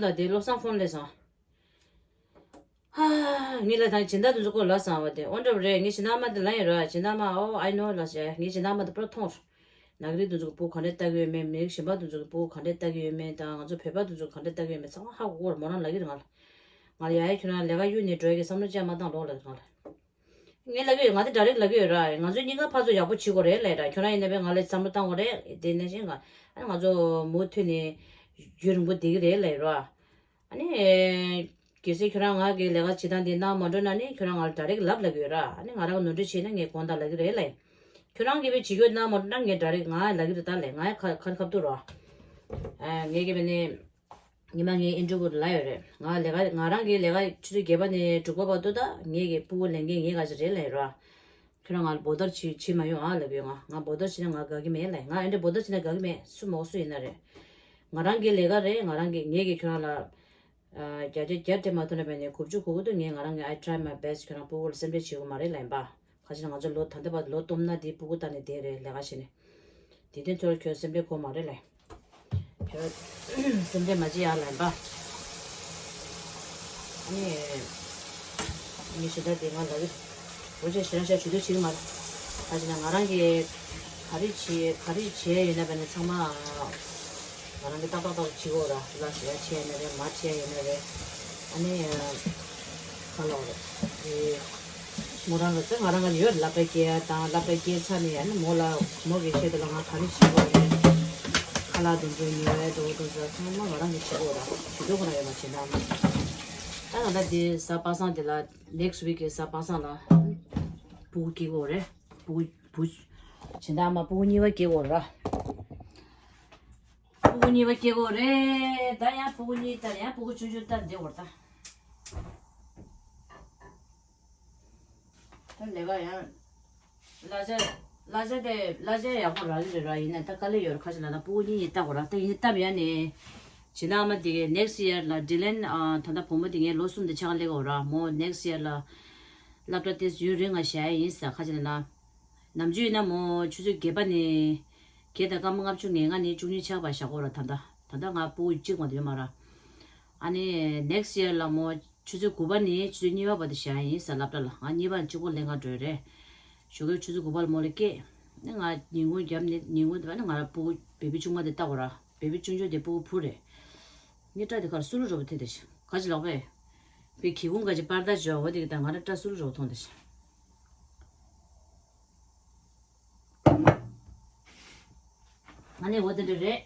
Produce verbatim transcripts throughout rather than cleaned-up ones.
ད་དེ་བློ་བཟང་ཕོན་སླེབས་སོང་། ཧ། ངས་ལ་ད་སྦྱིན་བདག་དེ་ཚོ་སྐོར་ལ་བསམ་པ་དེ་ཨོ་འདྲ་བ་རེད། ངས་སྦྱིན་བདག་མ་དེ་ལ་ཡིན་ར། སྦྱིན་བདག་མ། ཨོ་ཨའི་ནོ་ལ་ཟེར། ངས་སྦྱིན་བདག་མ་དེ་པུ་ར་མཐོང་། ནག་རིགས་དེ་ཚོ་གི་སྤུ་གུ་ག་འདྲས་ལྟ་གི་ཡོད་མེད། མི་རིགས་གཞན་པ་དེ་ཚོ་གི་སྤུ་གུ་ག་འདྲས་ལྟ་གི་ཡོད་མེད་དང་། ང་ཚོ་བོད་པ་དེ་ཚོ་ག་འདྲས་ལྟ་གི་ཡོད་མེད་ཚང་མ་ཧ་གོ་གི་རེད། མོ་རང་ལབ་ཀྱི་རེད་ང་ལ། ང་ལ་ཡ་ཡ་ཁྱོད་རང་ལས་ཀ་གཡུག་ནས་འགྲོ་ཡ་གི་བསམ་བློ་ཅིག་མ་བཏང་ལོག་ལབ་ཀྱི་རེད་ང་ལ། ངས་ལབ་ཀྱི་ཡོད། ང་དེ་ཌའི་རེག་ལབ་ཀྱི་ཡོད་ར། ང་ཚོ་གཉིས་ཀ་ཕར་ཚུར་ཡག་པོ་བྱེད་དགོས་རེད་ལབ་ར། ཁྱོད་རང་ཡིན་ན་བས་ང་ལ་བསམ་བློ་བཏང་དགོས་རེད། དེ་ནས་བཞིན་ང་ཨ་ནི་ང་ཚོ་མུ་མཐུད་ནས་རྒྱུན་རིང་པོ་བསྡད་ཀྱི་རེད་ལབ་ཡོད་ར། ཨ་ནི། གལ་སྲིད་ཁྱོད་རང་ང་གི་ལས་ཀ་བྱེད་སྟངས་འདི་གནང་མ་འགྲོ་ན་ནི་ཁྱོད་རང་ང་ལ་ཌའི་རེག་ལབ་ལབ་ཀྱི་ཡོད་ར། ཨ་ནི་ང་རང་གི་ནོར་འཁྲུལ་བྱས་ན་ངས་དགོངས་དག་ལབ་ཀྱི་རེད་ལབ་ཡིན། ཁྱོད་རང་གིས་བས་བྱེད་རྒྱུ་གནང་མ་འགྲོ་ན་ངས་ཌའི་རེག་ང་ལབ་ཀྱི་རེད་ད་ལབ་ཡིན། ང་ཡང་ཁ་ཁ་ཁ་ཐུག་ར། ཨ་ངས་ཀྱི་བས་ནི། ཉི་མ་ངའི་ཨིན་ཊར་བིའུ་ལ་ཡོད་རེད། ང་ལས་ཀ་ང་རང་གི་ལས་ཀ་ཆུ་ཚོད་བརྒྱད་པ་ནས་དྲུག་པ་བར་དུ་ད་ངེད་ཀྱི་སྤུ་གུ་ལེན་མཁན་ངེད་ག་ཅིག་རེད་ལབ་ཡོད་ར། ཁྱོད་རང་ང་ལ་བོ་དར་བྱེད་བྱེད་མ་ཡོང་ཨ་ལབ་ཡོད། ང་ང་བོ་དར་བྱེད་ན་ང་དགའ་གི་མེད་ལབ། ང་ཨེ་འདྲ་བོ་དར་བྱེད་ན་དགའ་གི་མེད། སུ་མོ་སུ་ཡིན་ན་རེད། ང་རང་གི་ལས་ཀ་རེད། ང་རང་གི་ངེད་ཀྱི་ཁྱོད་རང་ལ་བརྒྱ་ཆ་བརྒྱ་སྤྲད་མ་ཐུབ་ན་བས་ནས་དགུ་བཅུ་གོ་གི་འདུག་ངས་ང་རང་གི་I try my best ཁྱོད་རང་སྤུ་གུ་ལ་སེམས་ཁྲལ་བྱེད་དགོས་མ་རེད་ལབ་ཡིན་པ། ཁ་ཅིག་ང་ཚོ་ལོ་ད་ལྟ་བར་ལོ་སྟོང་ན་དེའི་སྤུ་གུ་བལྟས་ནས་བསྡད་རེད་ལས་ཀ་བྱས་ནས། དེ་དོན་ཚོར་ཁྱོད་སེམས་ཁྲལ་དགོས་མ་རེད་ལས། ཁྱོད་སེམས་ཁྲལ་མ་བྱེད་ཡ་ལབ་ཡིན་པ། ཨ་ནི། མི་ཞེ་དྲག་དེ་ང་ལ་གི་འོ་ཅེ་ཞེ་དྲག་ཞེ་དྲག་ཞུ་འདོད་བྱེད་ཀྱི་མ་རེད། ཁ་ཅིག་ན་ང་རང་གི་ག་རེ་བྱེད་ག་རེ་བྱེད་ཡ་ཡོད་ན་བས་ནས་ཚང་མ་ང་རང་གི་ཏག་ཏག་ཏག་བྱེད་དགོས་ར། ལ་ཞེ་དྲག་བྱེད་ཡ་ཡོད་ན་རེད། མ་བྱེད་ཡ་ཡོད་ན་རེད། ཨ་ནི། ག་ལབ་རེད། དེ། མོ་རང་ལ་ཚེ་ང་རང་ག་ཡོད་སློབ་གྲྭ་སྐྱེལ་ཡ་དང་སློབ་གྲྭ་སྐྱེལ་ཚར་ནས་ཨ་ནི་མོ་ལ་མོ་གི་ཆེད་དུ་ལ་ང་ག་རེ་བྱེད་དགོས་རེད། ཁ་ལག་དུ་འགྲོ་ཉོ་ཡ་དུ་དུ་ཚོ་ཚང་མ་ང་རང་གི་བྱེད་དགོས་ར། ཞུ་དོ་ཁོ་རང་ཡོད་མ་བྱེད་དང་། ད་ང་ད་དེ་གཟའ་པ་སངས་དེ་ལ་next week གི་གཟའ་པ་སངས་ལ་སྤུ་གུ་སྐྱེ་དགོས་རེད། སྤུ་གུ་བུ་བྱེད་དང་མ་སྤུ་གུ་གཉིས་པ་སྐྱེ་དགོས་ར། སྤུ་གུ་གཉིས་པ་སྐྱེ་དགོས་རེད། ད་ཡང་སྤུ་གུ་གཉིས་ད་ཡང་སྤུ་གུ་ཆུང་ཆུང་ད་འདི་བར་ད། ད་ལས་ཀ་ཡང་། གླ་ཆ། གླ་ཆ་དེ་གླ་ཆ་ཡག་པོ་རག་གི་རེད་ར། ཡིན་ན་ད་དཀའ་ལས་ཡོད་ར། ཁ་ཤས་ལ་ད་སྤུ་གུ་གཉིས་གཉིས་བལྟ་དགོས་ར། ད་ཡིན་བལྟ་ཡ་ནས། བྱེད་ན་ཨ་མ་དེ་གའི་next year ལ་ཌི་ལན་ཨ་ད་ལྟ་བུ་མོ་དེ་ངའི་ལོ་གསུམ་དེ་ཆགས་ལས་གོ་ར། མོ་next year ལ་སློབ་གྲྭ་དེ་ཡུན་རིང་ང་བཞག་ཡ་ཡིན་ས། ཁ་ཤས་ལ་ན། ནམ་རྒྱུན་ཡིན་ན་མོ་ཆུ་ཚོད་བརྒྱད་པ་ནས་བརྒྱད་དང་སྐར་མ་ལྔ་བཅུ་ང་ལྔ་ནས་བཅུ་གཉིས་ཆགས་པ་བཞག་གོ་ར། ད་ལྟ་ད་ལྟ་ང་སྤུ་གུ་གཅིག་མ་གཏོགས་ཡོད་མ་ར། ཨ་ནི་next year ལ་མོ་ཆུ་ཚོད་དགུ་པ་ནས་ཆུ་ཚོད་གཉིས་པ་བར་དུ་བཞག་ཡིན་ས་སློབ་གྲྭ་ལ། ང་གཉིས་པ་ནས་གཅིག་པོ་ལེན་ག་འགྲོ་ཡི་རེད། ཞོགས་ཀའི་ཆུ་ཚོད་དགུ་པ་ལ་མོ་ལ་སྐྱེལ། ནི་ང་ཉིན་གུང་རྒྱབ་ནས་ཉིན་གུང་དེ་བ་ནི་ང་ར་སྤུ་གུ་བེ་བི་ཆུང་མ་དེ་ལྟ་གོ་ར། བེ་བི་ཆུང་ཆུང་དེ་སྤུ་གུ་བུ་རེད། ངའི་སྐྲ་དེ་ཁར་སུ་ལུ་རོ་བོ་ཐེ་དེ་ཤི་ག་ཅི་ལོག་པས། བེ་གི་གུང་ག་ཅི་པར་ད་ཇོ་བོ་དེ་གི་ད་ང་ར་སྐྲ་སུ་ལུ་རོ་བོ་ཐོང་དེ་ཤི། ང་ནི་འོ་དེ་འདྲ་རེད།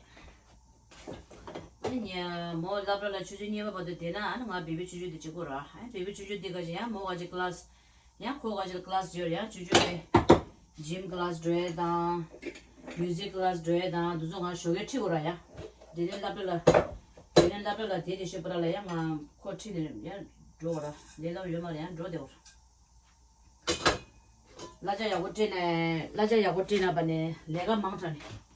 ཨ་ནི་ཉ་མོ་སློབ་གྲྭ་ལ་ཆུ་ཚོད་གཉིས་པ་བར་དུ་བསྡད་ན་ཨ་ནི་ང་བེ་བི་ཆུང་ཆུང་དེ་གཅིག་པོ་ར། ཨ་ནི་བེ་བི་ཆུང་ཆུང་དེ་ག་ཅི་ཡང་མོ་ག་ཅི་ཀི་ལ་སི་ཡང་ཁོ་ག་ཅི་ཀི་ལ་སི་ཡོད་ཡང་ཆུང་ཆུང་དེ་ཇིམ་ཀི་ལ་སི་འགྲོ་ཡ་དང་མིའུ་ཟིག་ཀི་ལ་སི་འགྲོ་ཡ་དང་དེ་ཚོ་ང་ཞོགས་ཀས་ཁྲིད་དགོས་ར་ཡ། དེ་ནས་སློབ་གྲྭ་ལ་དེ་ནས་སློབ་གྲྭ་ལ་དེ་དེ་ཤོད་པ་ར་ལ་ཡ་ང་ཁོ་ཁྲིད་ནས་ཡ་འགྲོ་དགོས་ར། ལས་སླ་པོ་ཡོད་མ་རེད་ཡ་འགྲོ་བསྡད་དགོས་ར། གླ་ཆ་ཡག་པོ་སྤྲད་ནས་གླ་ཆ་ཡག་པོ་སྤྲད་ན་པ་ནས་ལས་ཀ་མང་དྲགས་ནས།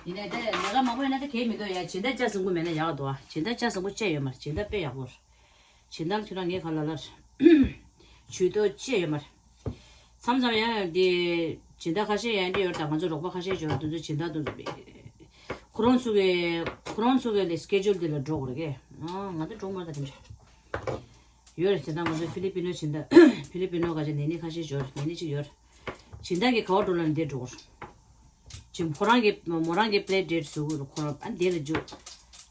ཡིན་ནའི་དེ་ལས་ཀ་མང་པོ་ཡོད་ན་དེ་གལ་མི་འདུག་ཡ། སྦྱིན་བདག་ལྕགས་ཟམ་གུ་མེད་ན་ཡག་འདུག་ཨ། སྦྱིན་བདག་ལྕགས་ཟམ་གུ་བཅས་ཡོད་མ་རེད། སྦྱིན་བདག་དཔེ་ཡག་པོ་རེད། སྦྱིན་བདག་ཁྱོད་རང་ངའི་ཁ་ལ་ལར་ཇུས་གཏོགས་བཅས་ཡོད་མ་རེད། མཚམས་མཚམས་ཡང་དེ་སྦྱིན་བདག་ཁ་ཤས་ཡང་འདི་ཡོད་ད། ང་ཚོ་རོགས་པ་ཁ་ཤས་ཡོད་དེ་ཚོ་སྦྱིན་བདག་དེ་ཚོ་ཁོ་རང་ཚོ་གི་ཁོ་རང་ཚོ་གི་ལས་སི་ཀེ་ཇུལ་དེ་ལ་འགྲོ་དགོས་རེད་གས། ང་དེ་འགྲོ་མ་རེད་ད་དེ་འདྲ། ཡོད་རེད། དེ་ན་ང་ཚོ་ཕི་ལི་པི་ནོ་སྦྱིན་བདག་ཕི་ལི་པི་ནོ་ག་ཅིག་ནེ་ནེ་ཁ་ཤས་ཡོད་རེད། ནེ་ནེ་གཅིག་ཡོད་རེད། སྦྱིན་བདག་གི་ག་བ་འགྲོ་ལ་འདིར་འགྲོ་གོ་རེད། ཅིམ་ཁོ་རང་གི་མོ་རང་གི་པི་ལེ་ཌེ་ཊི་བཟོ་གི་རེད། ཁོ་རང་ཨ་འདི་ལ་འཇུག་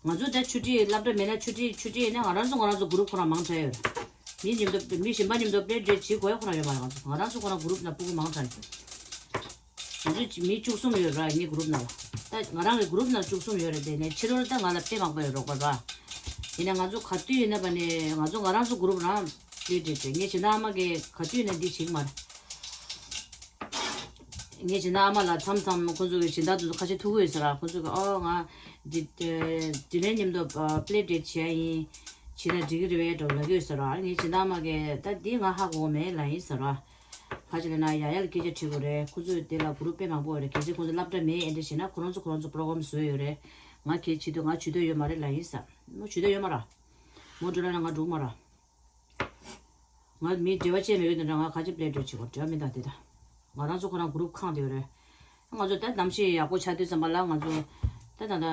ང་ཚོ་ད་ཆུ་ཊི་སློབ་གྲྭ་མེད་ན་ཆུ་ཊི་ཆུ་ཊི་ཡིན་ན་ང་རང་ཚོ་ང་རང་ཚོ་གུ་རུབ་ཁོ་རང་མང་དྲགས་ཡོད་རེད། མི་མཉམ་དུ་མི་གཞན་པ་མཉམ་དུ་པི་ལེ་ཌེ་ཊི་བྱེད་དགོས་ཡ་ཁོ་རང་ཡོད་མ་རེད། ང་ཚོ་ང་རང་ཚོ་ཁོ་རང་གུ་རུབ་ན་སྤུ་གུ་མང་དྲགས་རེད། ང་ཚོ་མི་བཅུ་གསུམ་ཡོད་ར་ངའི་གུ་རུབ་ནང་ལ། ད་ང་རང་གི་གུ་རུབ་ནང་བཅུ་གསུམ་ཡོད་རེད། དེ་ནས་ཕྱི་རོལ་ད་ང་ལ་དཔེ་མང་པོ་ཡོད་རོགས་པ་ར། ཡིན་ན་ང་ཚོ་ག་དུས་ཡིན་ན་པ་ནས་ང་ཚོ་ང་རང་ཚོ་གུ་རུབ་རང་ལས་བྲིས་བྲིས་ངའི་སྦྱིན་བདག་ཨ་མ་གིས་ག་དུས་ཡིན་ན་འདི་བྱེད་ཀྱི་མ་རེད། ངའི་སྦྱིན་བདག་ཨ་མ་ལ་མཚམས་མཚམས་ཁོ་ཚོ་གི་སྦྱིན་བདག་དེ་ཚོ་ཁ་ཤས་ཐུག་གི་ཡོད་ས་ར། ཁོ་ཚོ་གི་ཨོ་ང་འདི་འདི་ལན་མཉམ་དུ་པི་ལེ་ཌེ་ཊི་བྱེད་ཡ་ཡིན། བྱེད་ན་འགྲིག་གི་རེད་པས་འགྲོ་ལབ་ཀྱི་ཡོད་ས་ར། ངའི་སྦྱིན་བདག་ཨ་མ་གིས་ད་འདི་ང་ཧ་གོ་མེད་ལབ་ཡིན་ས་ར། ག་ཅི་ལབ་ན་ཡ་ཡ་ལ་སྐད་ཆ་དྲིས་དགོས་རེད། ཁོ་ཚོས་དེ་ལ་གུ་རུབ་དཔེ་མང་པོ་ཡོད་རེད། གལ་སྲིད་ཁོ་ཚོ་སློབ་གྲྭ་མེད་ཨེ་འདྲ་བྱས་ན་ཁོ་རང་ཚོ་ཁོ་རང་ཚོ་པོ་རོ་གྷ་རམ་བཟོས་ཡོད་རེད། ང་གལ་ཆེ་དུས་ང་ཇུས་གཏོགས་ཡོད་མ་རེད་ལབ་ཡིན་ས། མོ་ཇུས་གཏོགས་ཡོད་མ་ར། མོ་འགྲོ་ལ་ན་ང་འགྲོ་གི་མ་ར། ང་མི་འབྲེལ་བ་བཅད་མེད་ཡོད་དུས་འདྲ་ང་ག་ཅི་པི་ལེ་ཌེ་ཊི་བྱེད་དགོས་འབྲེལ་བ་མི་འདང་དེ་ད། ང་རང་ཚོ་ཁོ་རང་གུ་རུབ་ཁེངས་བསྡད་ཡོད་རེད། ང་ཚོ་ད་གནམ་གཤིས་ཡག་པོ་ཆགས་དུས་ཙམ་པ་ལ་ང་ཚོ་ད་ད་ད།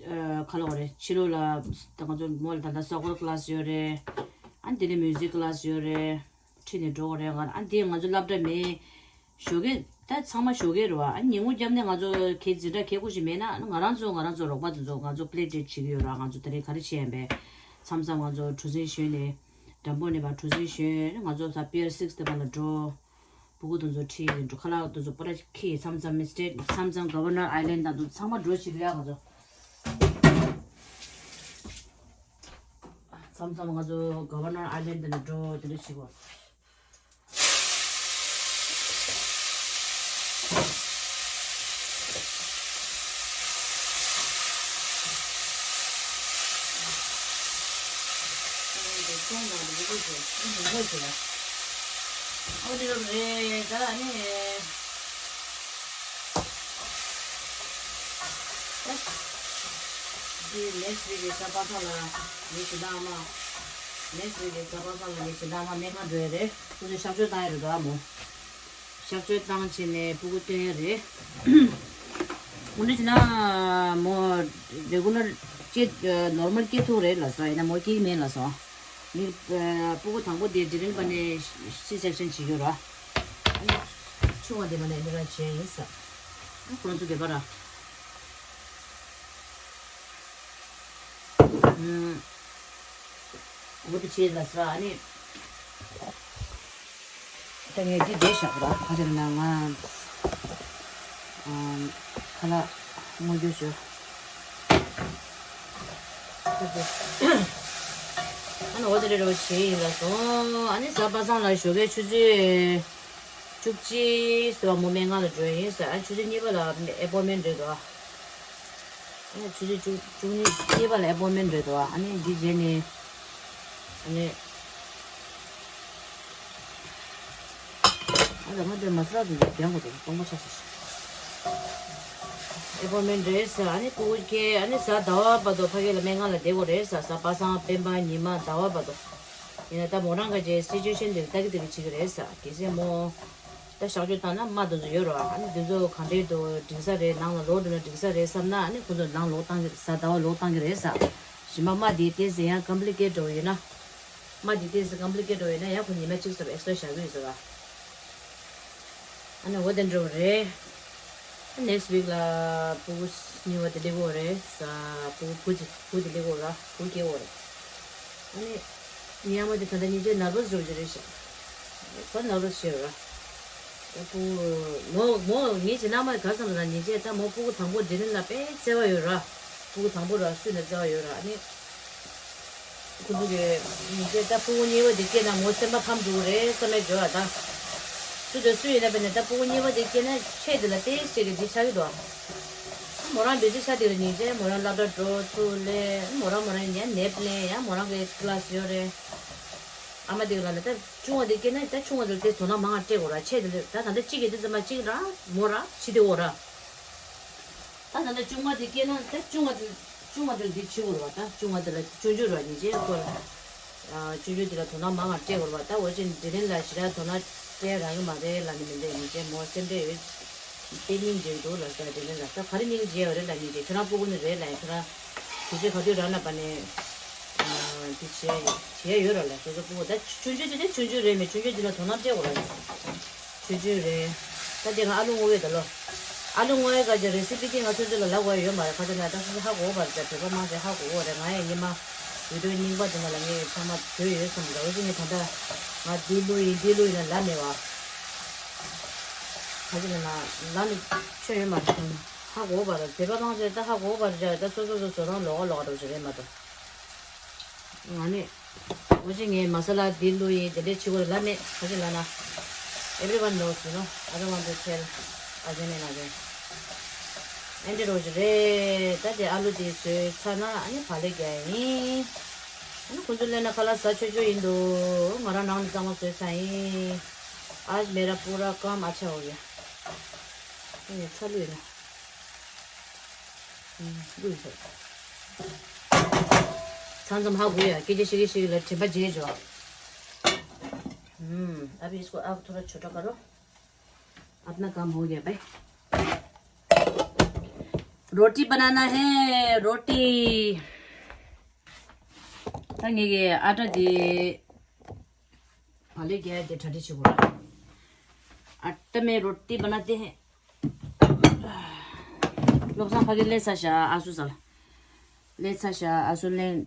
ཨ་ཁ་ལོ་རེད། ཕྱི་ལོགས་ལ་ད་ང་ཚོ་མོ་ལ་ད་ལྟ་སོག་པོ་ཀླ་སི་ཡོད་རེད། ཨ་འདི་ནས་མིའུ་ཟིག་ཀླ་སི་ཡོད་རེད། ཁྲིད་ནས་འགྲོ་དགོས་རེད། ང་ཨ་འདི་ང་ཚོ་སློབ་གྲྭ་མེད། ཞོགས་ཀས་ད་ཚང་མ་ཞོགས་ཀས་རེད་བ། ཨ་ཉིན་གུང་རྒྱབ་ནས་ང་ཚོ་གལ་འཛིན་གྲྭ་གལ་ཁུ་ཞིག་མེད་ན་ང་རང་ཚོ་ང་རང་ཚོ་རོགས་པ་དེ་ཚོ་ང་ཚོ་པི་ལེ་ཊི་བྱེད་ཀྱི་ཡོད་ར། ང་ཚོ་ད་རེས་ག་རེ་བྱེད་ཡིན་པས། མཚམས་མཚམས་ང་ཚོ་གྲུ་གཟིངས་ཞོན་ནས་འགྲམ་པོ་ནས་ཕར་གྲུ་གཟིངས་ཞོན་ང་ཚོ་ས་པི་ཡར་སིག་སི་དེ་བར་ལ་འགྲོ། སྤུ་གུ་དེ་ཚོ་ཁྲིད་འགྲོ། ཁ་ལག་དེ་ཚོ་པོ་ར་ཁྱི་མཚམས་མཚམས་མི་སི་ཊེཊ་མཚམས་མཚམས་ག་ཝར་ནར་ཨའི་ལན་ཌི་དང་དེ་ཚོ་ཚང་མ་འགྲོ་ཞིག་རེད་ང་ཚོ། མཚམས་མཚམས་ང་ཚོ་ག་ཝར་ནར་ཨའི་ལན་ཌི་ནས་འགྲོ་དེ་འདྲ་བྱེད་དགོས། ཨོ་དེ་རུ་རེད་ད་ཨ་ནི། འདི་ནེག་སི་ཝིག་གི་གཟའ་པ་སངས་ལ་ངའི་ཞེ་སྡང་ཨ་མ། ནེག་སི་ཝིག་གི་གཟའ་པ་སངས་ལ་ངའི་ཞེ་སྡང་ཨ་མ་སྨན་ཁང་འགྲོ་ཡ་རེད། ཁོ་ཚོས་གཤག་བཅོས་བཏང་ཡ་རེད་འདུག་ཨ་མོ། གཤག་བཅོས་བཏང་བྱས་ནས་སྤུ་གུ་སྟོན་ཡ་རེད། འོ་འདྲ་བྱས་ན་མོ་རེ་གུ་ལར་སྐྱེ་ནོར་མལ་སྐྱེ་ཐུབ་རེད་ལབ་སོང་། ཡིན་ན་མོ་སྐྱེ་གི་མེད་ལབ་སོང་། མི་སྤུ་གུ་དང་པོ་དེ་ཌི་ལི་ཝ་རི་བྱས་ནས་སི་སེག་ཤན་བྱེད་རྒྱུ་ར། ཨ་ནི་ཆུང་བ་དེ་མ་ནས་འདི་ར་བྱས་ཡིན་ས། ཨ་ཁོ་རང་ཚོ་བདེ་པ་ར། ཨུམ། འོ་དེ་བྱས་ལ་ས་ཨ་ནི། ད་ངས་འདི་བསྡད་བཞག་ར་ག་རེ་ན་ང་། ཨམ། ཁ་ལག་སྔོ་སྐྱུར་ཞུ། ཨ་ནི་འོ་དེ་རེད་རོ་བྱས་ཡིན་ལ་སོང་། ཨ་ནི་གཟའ་པ་སངས་ལ་ཞོགས་ཀའི་ཆུ་ཚོད་བཅུ་གཅིག་ཟེར་བ་མོ་སྨན་ཁང་ལ་འགྲོ་ཡིན་ཟེར། ཨ་ཆུ་ཚོད་གཉིས་པ་ལ་ཨེ་པོ་མེན་རེད་དོ། ཨ་ཆུ་ཚོད་བཅུ་བཅུ་གཉིས་གཉིས་པ་ལ་ཨེ་པོ་མེན་རེད་དོ། ཨ་ནི་འདི་རྗེས་ནས་ཨ་ནི། ཨ་ད་ང་དེ་མ་སྲ་དུ་འདུག་རྒྱང་གོ་དེ་སྟོང་པ་ཆགས་སོང་། ཨེ་པོ་མེན་རེད་ཟེར། ཨ་ནི་སྤུ་གུ་སྐྱེ་ཨ་ནི་གཟའ་ཟླ་བ་བར་དུ་ཕ་གི་ལ་སྨན་ཁང་ལ་བསྡད་དགོས་རེད་ཟེར། གཟའ་པ་སངས་སྤེན་པ་ཉི་མ་ཟླ་བ་བར་དུ། ཡིན་ན་ད་མོ་རང་ག་ཅེ་སི་ཅུ་ཨེ་ཤན་དེ་ལྟ་གི་ལྟ་གི་བྱེད་ཀྱི་རེད་ཟེར། གལ་སྲིད་མོ་ད་གཤག་བཅོས་བཏང་ན་རྨ་དེ་ཚོ་ཡོད་རེད་བ། ཨ་ནི་དེ་ཚོ་གང་འདྲའི་དུ་འགྲིག་ས་རེད། ནང་ལ་ལོག་འགྲོ་ན་འགྲིག་ས་རེད་བསམ་ན་ཨ་ནི་ཁོ་ཚོ་ནང་ལོག་བཏང་གི་གཟའ་ཟླ་བ་ལོག་བཏང་གི་རེད་ཟེར། གཞན་པ་རྨ་དེ་ཏོག་ཙམ་ཡང་ཀམ་པི་ལི་ཀེཊ་འགྲོ་ཡོད་ན། རྨ་དེ་ཏོག་ཙམ་ཀམ་པི་ལི་ཀེཊ་འགྲོ་ཡོད་ན་ཡང་ཁོ་ཉི་མ་གཅིག་ཙམ་ཨེག་སི་ཊ་ར་བཞག་གི་ཡོད་ཟེར་བ། ཨ་ནི་འོ་དེ་འགྲོ་རེད། ནེག་སི་ཝིག་ལ་སྤུ་གུ་གཉིས་པ་དེ་སླེབས་ཀྱི་ཡོད་རེད་ཟེར། སྤུ་གུ་བུ་དེ་བུ་དེ་སླེབས་ཀྱི་ཡོད་ར། བུ་སྐྱེ་ཡོད་རེད། ཨ་ནི་ངའི་ཨ་མ་དེ་ད་ལྟ་སྙིང་རྗེ་ནར་བ་སི་འགྲོ་གི་རེད་ཤག་ད་ནར་བ་སི་བྱས་ཡོད་ར། ཨ་སྤུ་གུ་མོ་མོ་ངའི་བྱས་ན་མ་ག་ཙམ་ལ་སྙིང་རྗེ། ད་མོ་སྤུ་གུ་དང་པོ་ཌི་ལི་ཝ་རི་ལ་དཔེ་བརྩེ་བ་ཡོད་ར། སྤུ་གུ་དང་པོ་ར་སུས་ན་བརྩེ་བ་ཡོད་ར། ཨ་ནི། ཁོ་ཚོ་གི་ཉིན་བྱེད་ད་སྤུ་གུ་གཉིས་པ་དེ་སྐྱེས་ན་མོ་སེམས་པ་ཕམ་འགྲོ་གི་རེད་བསམ་པའི་འགྲོ་བ་ད། སུ་དང་སུ་ཡིན་ན་བས་ནས་ད་སྤུ་གུ་གཉིས་པ་དེ་སྐྱེས་ན་ཆེ་དེ་ལ་ཏོག་ཙམ་གི་འདི་ཆགས་ཀྱི་འདུག་མོ་རང་བེ་ཟི་ཆགས་དེ་ལ་ཉིན་བྱེད་མོ་རང་སློབ་གྲྭ་འགྲོ་ཚུར་སླེབས། མོ་རང་མོ་རང་ཉན་ནེབ་ལེན་ཡང་མོ་རང་གི་ཀི་ལ་སི་ཡོད་རེད། ཨ་མ་དེ་ག་ལ་ལ་ད་ཆུང་བ་དེ་སྐྱེས་ན་ད་ཆུང་བ་དེ་དེ་དོ་སྣང་མང་བ་སྤྲད་དགོས་ར། ཆེ་དེ་ལ་ད་ད་ལྟ་གཅིག་གི་དེ་ཙམ་མ་གཅིག་རང་མོ་རང་ཕྱི་དེ་འོ་ར། ད་ད་ལྟ་ཆུང་མ་དེ་སྐྱེས་ན་ད་ཆུང་བ་དེ་ཆུང་བ་དེ་འདི་བྱེད་དགོས་རེད་བ། ད་ཆུང་བ་དེ་ལ་ཆུང་ཆུང་ར་ཉིན་བྱེད་སྐོར། ཨ་ཆུང་ཆུང་དེ་ལ་དོ་སྣང་མང་བ་སྤྲད་དགོས་རེད་བ། ད་འོ་ཅན་དེ་རིང་ལ་ཞེ་དྲག་དོ་སྣང་སྤྲད་རག་གི་མ་རེད་ལབ་ནི་མི་འདུག་ཉིན་བྱེད་མོ་སེམས་ཁྲལ་ཡོད། དཔེ་སྙིང་རྗེ་འདུག་ལབ་ས་དེ་རིང་ལ་ད་ག་རེ་སྙིང་རྗེ་ཡོད་རེད་ལབ་ཉིན་བྱེད་ཁྱོད་རང་སྤུ་གུ་ནི་རེད་ལབ་ཡིན། ཁྱོད་རང་དུས་ཚོད་ག་དུས་རག་ན་པ་ནས་ཨ་འདི་བྱེད་བྱེད་ཡ་ཡོད་ར་ལབ། སོ་སོ་སྤུ་གུ་ད་ཆུང་ཆུང་དེ་ནས་ཆུང་ཆུང་རེད་མེད་ཆུང་ཆུང་དེ་ལ་དོ་སྣང་སྤྲད་དགོས་ར། ཆུང་ཆུང་རེད། ད་དེ་ང་ཨ་ལུ་སྔོ་བས་ད་ལོ། ཨ་ལུ་སྔོ་བའི་སྐད་ཆ་རེ་སི་པི་དེ་ང་ཚོ་ཚོ་ལ་ལབ་དགོས་ཡོད་མ་རེད། ཁ་ཚ་ན་ད་སོ་སོ་ཧ་གོ་བ་རེད། ད་བོད་པ་མང་ཆེ་ཧ་གོ་གི་རེད། ང་ཡང་སྔོན་མ་བི་ཌི་ཡོ་རྙིང་པ་དེ་ནང་ལ་ངས་ཚང་མ་བཟོས་ཡོད་བསམ་གི་འདུག་འོ་ཅི་ངས་ད་ལྟ་ང་འདི་བླུགས་ཡིན་འདི་བླུགས་ཡིན་ལ་ལབ་མེད་བ། ཁ་ཚ་ན་ལབ་ནས་ཆོ་ཡོད་མ་རེད། ཧ་གོ་བ་རེད། བོད་པ་མང་ཆེ་ད་ཧ་གོ་བ་རེད། ད་སོ་སོ་སོ་བཟོ་སྟངས་ལོགས་ཀ་ལོགས་ཀ་འདྲ་བོ་ཞིག་རེད་མ་གཏོགས། ང་ནི། འོ་ཅི་ངས་མ་ས་ལ་འདི་བླུགས་ཡིན་དེ་འདྲས་བྱེད་དགོས་ལབ་མེད། ག་ཅི་ལབ་ན། Everyone knows, you know. I don't want to tell again and again. ཨེ་འདྲས་རོ་ཅི་རེད། ད་དེ་ཨ་ལུ་དེ་བཟོས་ཚར་ན་ཨ་ནི་བག་ལེབ་རྒྱག་ཡིན། ཨ་ནི་ཁོ་ཚོ་སླེབས་ན་ཁ་ལག་ཟ་ཆོག་ཆོག་ཡིན་འདུག་ང་རང་ནང་ནས་གཙང་མ་བཟོས་ཚར་ཡིན། आज मेरा पूरा काम अच्छा हो गया. ཨེ་ཚ་ལུས་ན། ལུས་ཚ། མཚམས་མཚམས་ཧ་གོ་ཡ། སྐད་ཆ་བཤད་ཀྱི་བཤད་ཀྱི་ལ་དྲན་པ་བརྗེད་འགྲོ། हम्म, अभी इसको अब थोड़ा छोटा करो। अपना काम हो गया भाई। रोटी बनाना है, रोटी। ད་ངེད་ཀྱི་ཨ་ཊ་དེ་བག་ལེབ་རྒྱག་ཡ་དེ་གྲ་སྒྲིག་བྱེད་དགོས་ར། आटा में रोटी बनाते हैं। བློ་བཟང་ཕ་གི་སླེབས་ཚར་ཤག་ཨ་སུ་ས་ལ། སླེབས་ཚར་ཤག་ཨ་སུ་ལེན།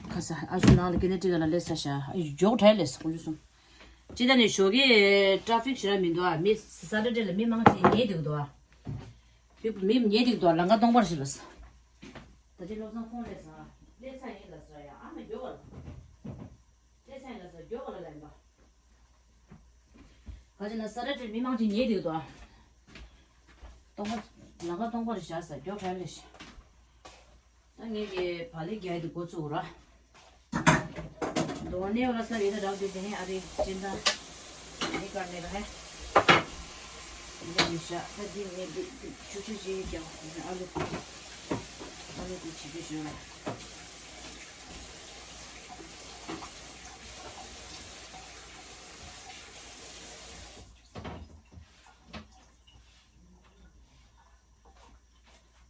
ཁ་ས་ཨ་སུ་ནང་ལ་ཀི་ནེ་ཊི་ག་ལ་སླེབས་ཚར་ཤག་ཨ་མགྱོགས་དྲགས་ལས་ཁོང་ཚོ་གསུམ། ཅི་ད་ནི་ཞོགས་ཀས་ཊ་ཕིག་ཞེ་དྲག་མི་འདུག་ཨ། མི་ས་ཊར་ཌེ་ལ་མི་མང་ཆེ་ཉལ་འདུག་འདུག་ཨ། མི་མི་ཉལ་འདུག་འདུག་ཨ། ལམ་ཁ་སྟོང་པར་ཞིག་ལ་ས། ད་ཅི་བློ་བཟང་ཁོང་སླེབས་ས། སླེབས་ཚར་ཡིན་ལ་ས་ཡ་ཨ་མ་མགྱོགས་པ་ལ། སླེབས་ཚར་ཡིན་ལ་ས་མགྱོགས་པ་ལ་ལ་ཡིན་པ། ག་ཅི་ན་ས་ཊར་ཌེ་མི་མང་ཆེ་ཉལ་འདུག་འདུག་ཨ། སྟོང་པ། ལམ་ཁ་སྟོང་པར་བཞག་ས་མགྱོགས་དྲགས་ལས་ཤི། ད་ངེད་ཀྱི་བག་ལེབ་རྒྱག་ཡ་དེ་འགོ་ཚུགས་ར། धोने वाला सब इधर रख देते हैं। अरे चिंता नहीं करने का है। इधर निशा, ད་འདི་ངས་འདི་འདི་ཆུ་ཆུ་ཅིག་རྒྱག་ཨ་ལུ། ཨ་ལུ་འདི་བྱེད་རྒྱུ་ཞུ་ལ།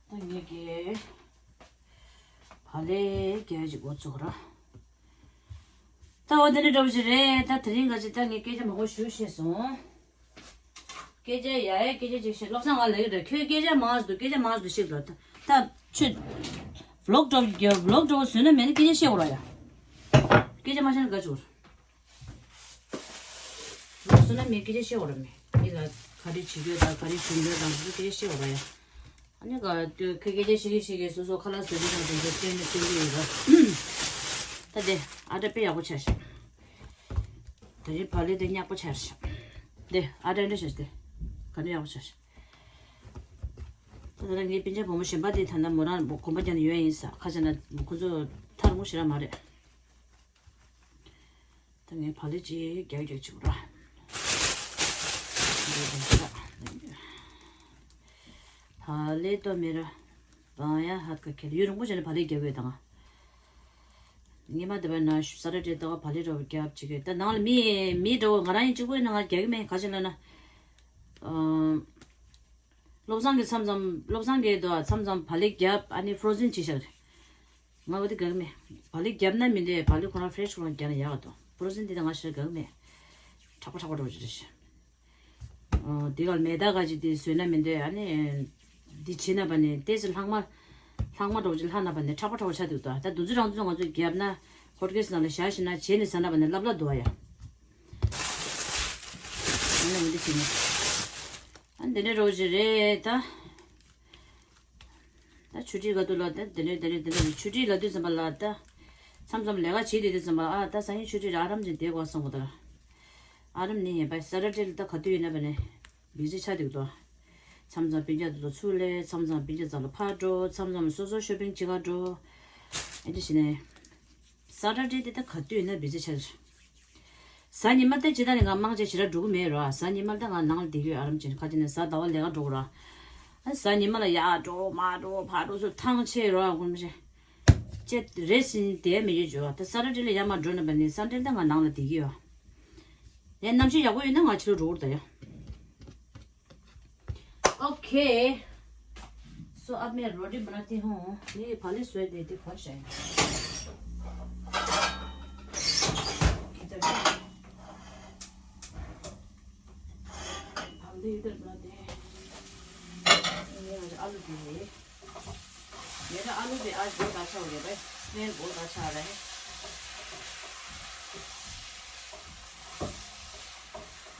ད་ངེད་ཀྱི་བག་ལེབ་རྒྱག་ཅིག་འགོ་ཚུགས་ར། ད་འོ་དེ་འདྲ་འདྲ་བོ་ཞིག་རེད། ད་དེ་རིང་ག་ཅིག་ད་ངས་སྐད་ཆ་མང་པོ་ཞུ་ཤེས་སོང་། སྐད་ཆ་ཡ་ཡ་སྐད་ཆ་ཅིག་བཤད། བློ་བཟང་ང་ལ་ཡོད་རེད། ཁྱོད་སྐད་ཆ་མང་ཞིག་འདུག་སྐད་ཆ་མང་ཞིག་འདུག་བཤད་ལ། ད་ད་ཁྱོད་ཝི་ལོག་འདྲ་བོ་ཝི་ལོག་འདྲ་བོ་བཟོས་ན་མེད་ན་སྐད་ཆ་བཤད་འོ་ར་ཡ། སྐད་ཆ་མ་བཤད་ན་ག་ཅིག་འོ་ར། ལོ་སོ་ན་མི་སྐད་ཆ་བཤད་འོ་ར་མེད། མི་ལ་ག་རེ་བྱེད་རྒྱུ་དང་ག་རེ་བྱུང་རྒྱུ་དང་སོ་སོ་སྐད་ཆ་བཤད་འོ་ར་ཡ། ཨ་ནི་ག་དུས་ཁ་སྐད་ཆ་བཤད་ཀྱི་བཤད་ཀྱི་སོ་སོ་ཁ་ལག་བཟོ་རྒྱུ་དང་དེ་ཚོ་སྐྱོན་ནས་སྐྱོན་གྱི་ཡོད་ར། ད་དེ་ཨ་ཏྲ་དཔེ་ཡག་པོ་ཆགས་ཤག་དེ་རིང་བག་ལེབ་དེ་ཉག་པོ་ཆགས་ཤག་དེ་ཨ་ཏྲ་འདྲ་ཆགས་ཤག་དེ་ག་འདྲ་ཡག་པོ་ཆགས་ཤག་ད་ད་ལྟ་ངའི་སྤུན་ཆ་བུ་མོ་གཞན་པ་དེ་ད་ལྟ་མོ་རང་གོམ་པ་རྒྱག་ནས་ཡོད་ཡིན་ས། ཁ་ཆེ་ན་ཁོ་ཚོ་ཐར་མོ་ཞེ་དྲག་མ་རེད། ད་ངས་བག་ལེབ་ཅིག་རྒྱག་རྒྱག་བྱེད་དགོས་ར། བག་ལེབ་ཏོ་མེ་ར་བང་ཡ་ཧད་ཀ་ཁེལ་ཡུན་རིང་པོ་བྱས་ནས་བག་ལེབ་རྒྱག་དགོས་དང་། ངས་མ་བསྡད་པ་ན་ས་ཊར་ཌེ་ཏོག་བག་ལེབ་འདྲ་བོ་རྒྱབ་བྱེད་དགོས། ད་ནང་ལ་མི་མི་འདྲ་བོ་ང་རང་ཡིན་གཅིག་པོ་ཡིན་ན་ང་རྒྱག་གི་མེད། ག་ཅི་ལབ་ན། བློ་བཟང་གིས་མཚམས་མཚམས་བློ་བཟང་གིས་དོ་མཚམས་མཚམས་བག་ལེབ་རྒྱབ་ཨ་ནི་ཕོ་རོ་ཟན་བྱེད་བཞག་རེད། ང་འོ་དེ་དགའ་གི་མེད། བག་ལེབ་རྒྱབ་ན་མི་འདོད། བག་ལེབ་ཁོ་རང་ཕེ་རེ་ཤི་ཁོ་རང་རྒྱག་ན་ཡག་ག་འདུག་ཕོ་རོ་ཟན་དེ་ད་ང་ཞེ་དྲག་དགའ་གི་མེད། དྲག་པོ་དྲག་པོ་འགྲོ་གི་རེད། ཨོ་དེ་ག་ལ་མེ་ཏོག་ག་ཅིག་དེ་བཟོས་ན་མི་འདོད། ཨ་ནི་འདི་བྱེད་ན་པ་ནི་ཏོག་ཙམ་ལྷག་མ་ལྷག་མ་འགྲོ་གི་ཅིག་ལྷག་ན་པ་ནི་དྲག་པོ་དྲག་པོ་ཆགས་འདུག་ད་ད་དུས་ཚོད་རང་ཚོད་ང་ཚོས་རྒྱབ་ན་ཧོ་ཊ་གེ་སི་ནང་ལ་བཞག་ཤེ་ན་བྱས་ནས་ཟ་ན་པ་ནི་ལབ་ལབ་འདུག་ཨ་ཡ། ཨ་ནི་འོ་འདི་བྱེད་ན། ཨ་འདི་འདྲ་རོ་ཅིག་རེད་ད། ད་ཆུ་ཊི་ག་དུས་ལ་ད་དེ་འདྲ་དེ་འདྲ་དེ་འདྲ་ཆུ་ཊི་ལ་དུས་ཙམ་པ་ལ་ད། མཚམས་མཚམས་ལས་ཀ་བྱེད་དུས་དུས་ཙམ་པ་ཨ་ད་སང་ཉིན་ཆུ་ཊི་རེད། ཨ་རམ་ཅིག་བསྡད་དགོས་བསམ་གོ་ད། ཨ་རམ་ནི་ཡིན་པ་ས་ཊར་ཌེ་ལ་ད་ག་དུས་ཡིན་ན་བ་ནས་བི་ཟི་ཆགས་འདུག་ད། མཚམས་མཚམས་སྤུན་ཀྱག་དེ་ཚོ་ཚུར་སླེབས། མཚམས་མཚམས་སྤུན་ཀྱག་རྩ་ལ་ཕར་འགྲོ། མཚམས་མཚམས་སོ་སོ་ཤོ་པིང་བྱེད་ག་འགྲོ། ཨེ་འདྲ་བྱས་ནས། ས་ཊར་ཌེ་དེ་ད་ག་དུས་ཡིན་ན་བི་ཟི་ཆགས་རེད། གཟའ་ཉི་མ་ད་ཇི་ལྟར་ནི་ང་མང་ཆེ་ཞེ་དྲག་འགྲོ་གི་མེད་རོ། གཟའ་ཉི་མ་ད་ང་ནང་ལ་བསྡད་ཀྱི་ཡོད། ཨ་རམ་ཅན་ཁ་ཅིག་ནས་གཟའ་ཟླ་བ་ལས་ཀ་འགྲོ་གི་ར། ཨ་གཟའ་ཉི་མ་ལ་ཡར་འགྲོ་མར་འགྲོ་ཕར་འགྲོ་ཚུར་ཐང་ཆད་རོ། ཨ་ཁོམ་ཤེ་ཅེ་རེ་སིན་དེ་མི་ཡོད་འཇོ། ད་ས་ཊར་ཌེ་ལ་ཡར་མར་འགྲོ་ན་པ་ནི་སན་ཌེ་ད་ང་ནང་ལ་བསྡད་ཀྱི་ཡོད། ཡང་གནམ་གཤིས་ཡག་པོ་ཡོད་ན་ང་ཕྱི་ལོགས་འགྲོ་གི་རེད་ད་ཡ། ओके। सो अब मैं रोटी बनाती हूँ। ये फाली स्वेट देती कौन सा है? इधर। हम भी इधर बनाते हैं। ये आज आलू भी है। मेरा आलू भी आज बहुत अच्छा हो गया भाई, स्मेल बहुत अच्छा आ रहा है।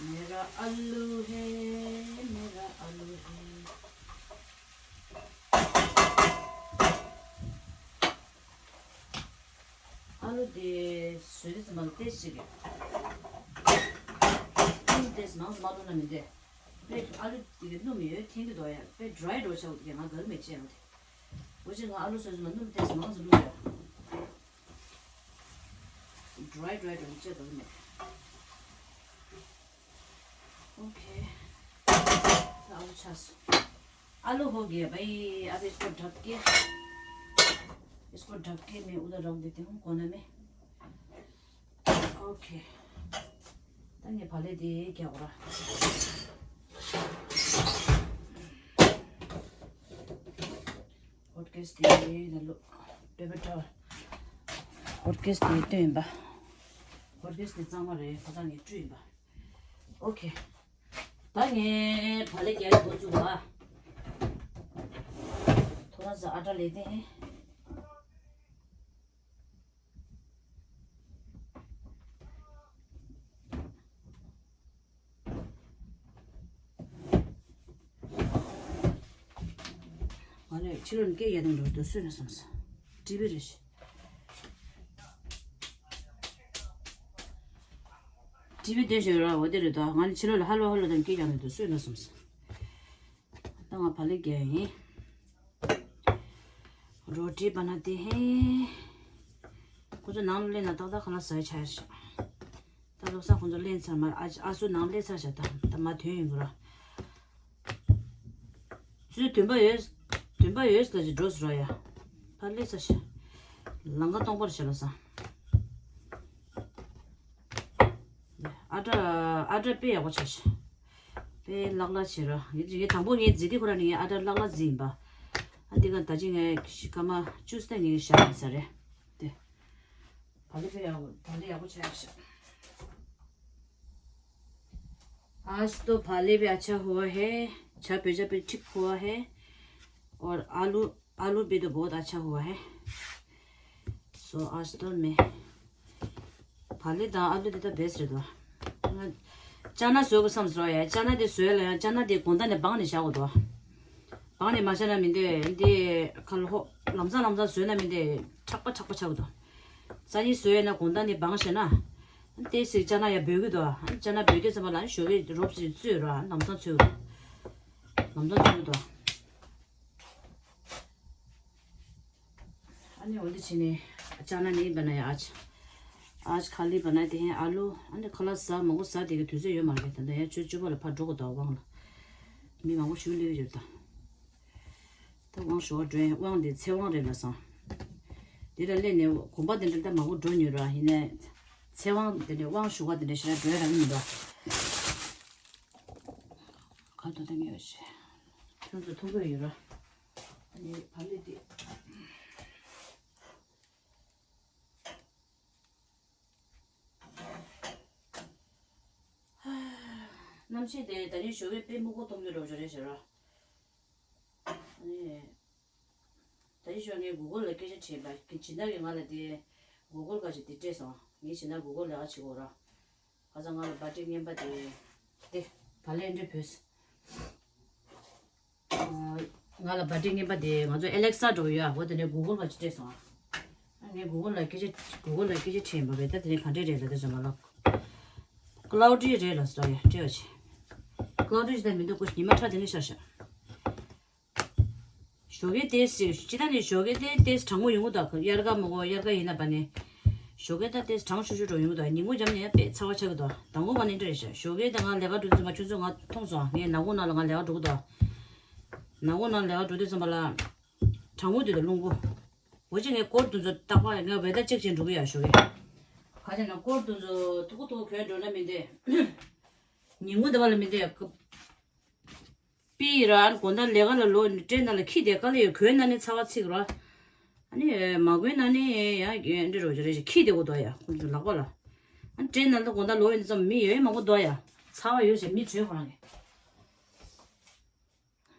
मेरा आलू है, मेरा आलू है। आलू དེ་བཟོས་དུས་ཙམ་པ་ལ་ཏོག་ཙམ་ཅིག་སྣུམ་ཏོག་ཙམ་མང་ཙམ་མ་བླུགས་ན་མི་འདོད། དཔེ་ཨ་ལུ་དེ་གི་སྣུམ་ཡོད་ཐེན་གི་འདུག་ཡ། དཔེ་ཌི་རའི་འགྲོ་ཆགས་ཡ། ང་དགའ་གི་མེད་ཅེས་ལ་དེ། འོ་ཅེ་ང་ཨ་ལུ་སོ་སོ་ལ་སྣུམ་ཏོག་ཙམ་མང་ཙམ་བླུགས་ཡ། ཌི་རའི་ཌི་རའི་འགྲོ་ཅེས་དགའ་གི་མེད། ओके। ད་ཨ་ལུ་ཆགས་སོང་། आलू हो गया भाई, अब इसको ढक के, इसको ढक के मैं उधर रख देती हूँ कोने में। ओके। ད་ངས་བག་ལེབ་དེ་རྒྱག་གོ་ར། ཀེས་དེ་ད་ལོ་པེ་པར་ཊོལ་ཧོཊ་ཀེས་དེ་སྟོན་ཡིན་པ། ཧོཊ་ཀེས་དེ་གཙང་མ་རེད། ཁ་སང་ངས་བཀྲུས་ཡིན་པ། ཨོ་ཁེ། ད་ངས་བག་ལེབ་རྒྱག་འགོ་བཙུགས་པ། ཐོ་རངས་ཨ་ཊ་ལས་དེ། ང་ལས་ཕྱི་ལོགས་ནས་སྐད་རྒྱག་དང་འགྲོ་དུས་སུ་ན་བསམ་སོང་། ཊི་བི་རེད་ཤག་ཊི་བི་སྟོན་བཞིན་ར་འོ་དེ་རེད་དོ། ང་ནི་ཕྱི་ལོགས་ལ་ཧ་ལོ་ཧ་ལོ་དང་སྐད་རྒྱག་ནས་འདུག་སོས་ན་བསམ་སོང་། ད་ང་བག་ལེབ་རྒྱག་ཡིན། रोटी बनाते हैं། ཁོ་ཚོ་ནང་ལ་སླེབས་ན་ཏག་ཏག་ཁ་ལག་ཟ་ཡ་ཆགས་ཤག་ད་ལོ་སང་ཁོ་ཚོ་སླེབས་ཚར་མ། ཨ་ཨ་སུ་ནང་སླེབས་ཚར་ཤག་ད་ད་མ་ཐོན་ཡིན་པ་ར། ཚུལ་དོན་པ་ཡོད། དོན་པ་ཡོད་ལ་ཅིག་འགྲོ་སོང་ར་ཡ། ཕར་སླེབས་ཚར་ཤག་ལམ་ཁ་སྟོང་པར་བྱས་ལ་སང་། ཨ་ཏྲ་ཨ་ཏྲ་དཔེ་ཡག་པོ་ཆགས་ཤག་དཔེ་ལག་ལག་བྱེད་ར། ངས་ངས་དང་པོ་ངས་རྫི་དེ་ཁོ་ར་ནི་ངས་ཨ་ཏྲ་ལག་ལག་རྫི་ཡིན་པ། ཨ་འདི་ག་ད་ཅི་ངས་སྐར་མ་བཅུ་སྟེང་ངས་བཞག་ཡིན་ས་རེད། དེ། བག་ལེབ་དཔེ་ཡག་པོ་བག་ལེབ་ཡག་པོ་ཆགས་ཤག आज तो पाले भी अच्छा हुआ है। अच्छा, बेजा भी ठीक हुआ है। और आलू, आलू भी तो बहुत अच्छा हुआ है। सो आज तो मैं पाले दा आलू दे तो बेस रे दो। चाना सोग समझ रहा है। चाना दे सोया ला, चाना दे कोंदा ने बांग ने शाव दो। བང་ནི་མ་བྱས་ན་མི་འདོད་འདི་ཁ་ལོ་ཧོ། ལམ་སང་ལམ་སང་བཟོས་ན་མི་འདོད་ཁྲག་པ་ཁྲག་པ་ཆགས་འདུག་སང་ཉིན་བཟོས་ན་དགོང་དག་ནི་བང་བྱས་ན། ཏེ་སི་ཅ་ན་ཡ་འབོད་གི་འདུག་ཅ་ན་འབོད་དུས་ཙམ་པ་ལ་ཞོགས་ཀས་རོབ་ཙམ་བཙོས་ར་ལམ་སང་བཙོས་འདུག་ལམ་སང་བཙོས་འདུག་ཨ་ནི་འོ་འདི་བྱས་ནས་ཅ་ན་ནི་བ་ན་ཡ་ཨ་ཅི། आज खाली बनाते हैं आलू। ཨ་ནི་ཁ་ལག་ཟ་མང་པོ་ཟ་དེ་གི་དུས་ཚོད་ཡོད་མ་རེད། ད་ལྟ་ཡ་ཆུ་བཅུ་པ་ལ་ཕར་འགྲོ་དགོས་འདུག་དབང་ལ། མི་མང་པོ་ཞིག་སླེབས་ཡོད་ད། ད་དབང་ཞུ་བ་འགྲོ་ཡིན། དབང་འདི་ཚེ་དབང་རེད་ལ་སང་། འདི་ལ་སླེབས་ནས་གོམ་པ་འདི་འདྲ་ད་མང་པོ་འགྲོ་མྱོང་ར་ཡིན་ནས། ཚེ་དབང་འདི་འདྲ་དབང་ཞུ་བ་འདི་འདྲ་ཞེ་དྲག་འགྲོ་ཡ་རང་མི་འདུག་ཁ་ཐོག་ད་ངས་ཡོད་ཤེ། ཁྱོད་ཚོ་མཐོང་གི་ཡོད་ར། ཨ་ནི་བག་ལེབ་འདི། གནམ་གཤིས་དེ་ད་རིང་ཞོགས་ཀས་དཔེ་སྨུག་པོ་གཏོང་རྒྱུ་འདྲ་པོ་ཅིག་རེད་ཤག་ར། ཨ་ནི། ད་རིང་ཞོགས་ངས་གུ་གུལ་ལ་སྐད་ཆ་དྲིས་པ། སྦྱིན་བདག་གིས་ང་ལ་དེ་གུ་གུལ་ག་ཅིག་དེ་སྤྲད་སོང་། ངས་བྱས་ན་གུ་གུལ་ལས་ཀ་བྱེད་དགོས་ར། ཁ་སང་ང་ལ་བ་ཊི་རྔན་པ་དེ། དེ། བག་ལེབ་འདྲ་བོས། ང་ལ་བ་ཊི་རྔན་པ་དེ་ང་ཚོ་ཨེ་ལེག་ས་འདྲ་པོ་ཡོད་ཨ། འོ་དེ་ནས་གུ་གུལ་ག་ཅིག་སྤྲད་སོང་ཨ། ངས་གུ་གུལ་ལ་སྐད་ཆ་གུ་གུལ་ལ་སྐད་ཆ་དྲིས་པ་བས། ད་དེ་ནས་ག་འདྲས་རེད་ལ་དེ་ཚོ་མ་ལབ། ཀླའུ་ཌི་རེད་ལ་ས་ཡ་སྤྲད་པ་བྱས། ཀླའུ་ཌི་ཞིག་ད་མི་འདུག་ཉི་མ་ཁྲ་དེ་ནས་ཤར་ཤག་ཞོགས་ཀས་ཏོག་ཙམ་ཅིག་ད་ནི་ཞོགས་ཀས་ཏོག་ཙམ་གྲང་མོ་ཡོང་གི་འདུག་དབྱར་ཁ་མོ་གོ་དབྱར་ཁ་ཡིན་ན་བ་ནི། ཞོགས་ཀས་ད་ཏོག་ཙམ་གྲང་ཤུར་ཤུར་འདྲ་ཡོང་གི་འདུག་ཉིན་གུང་འཇམ་ནས་ཡང་དཔེ་ཚ་བ་ཆགས་ཀྱི་འདུག་མདང་དགོང་བ་ནི་འདྲ་རེད་ཤག་ཞོགས་ཀས་ད་ང་ལས་ཀ་འགྲོ་དུས་ཙམ་པ་ཁྱོད་ཚོ་ང་མཐོང་སོང་། ངས་ནག་ཁུང་ནང་ལ་ང་ལས་ཀ་འགྲོ་གི་འདུག་ནག་ཁུང་ནང་ལས་ཀ་འགྲོ་དུས་ཙམ་པ་ལ། གྲང་མོ་དུས་དང་རླུང་པོ། འོ་ཅི་ངས་སྐོར་དུ་ཚོ་རྟག་པར་ངས་ཝེ་ད་ཅེག་བྱས་འགྲོ་གི་ཡ་ཞོགས་ཀས། ག་ཅི་ན་སྐོར་དུ་ཚོ་ཐུག་གུ་ཐུག་གུ་གོན་འགྲོ་ན་མི་འདོད། ཉིན་གུང་འདི་བ་ལ་མི་འདོད། པི་ར་ཨ་ནི་དགོང་དག་ལས་ཀ་ལ་ལོག་ནས་ཊེ་རེན་ནང་ལ་འཁྱེར་བསྡད། དཀའ་ལས་ཡོད། གོན་ན་ནི་ཚ་བ་ཚིག་ར། ཨ་ནི་མ་གོན་ན་ནི་ཡང་འདི་རོ་རེ་ཞིག་འཁྱེར་བསྡད་དགོས་འདུག་ཡ། ཁོང་ཚོ་ལག་པ་ལ། ཨ་ནི་ཊེ་རེན་ནང་ལ་དགོང་དག་ལོག་ཡོང་དུས་ཙམ་མི་ཡོད་མང་པོ་འདུག་ཡ། ཚ་བ་ཡོད་ཟེར་མི་བྲོས་ཁོ་རང་གི།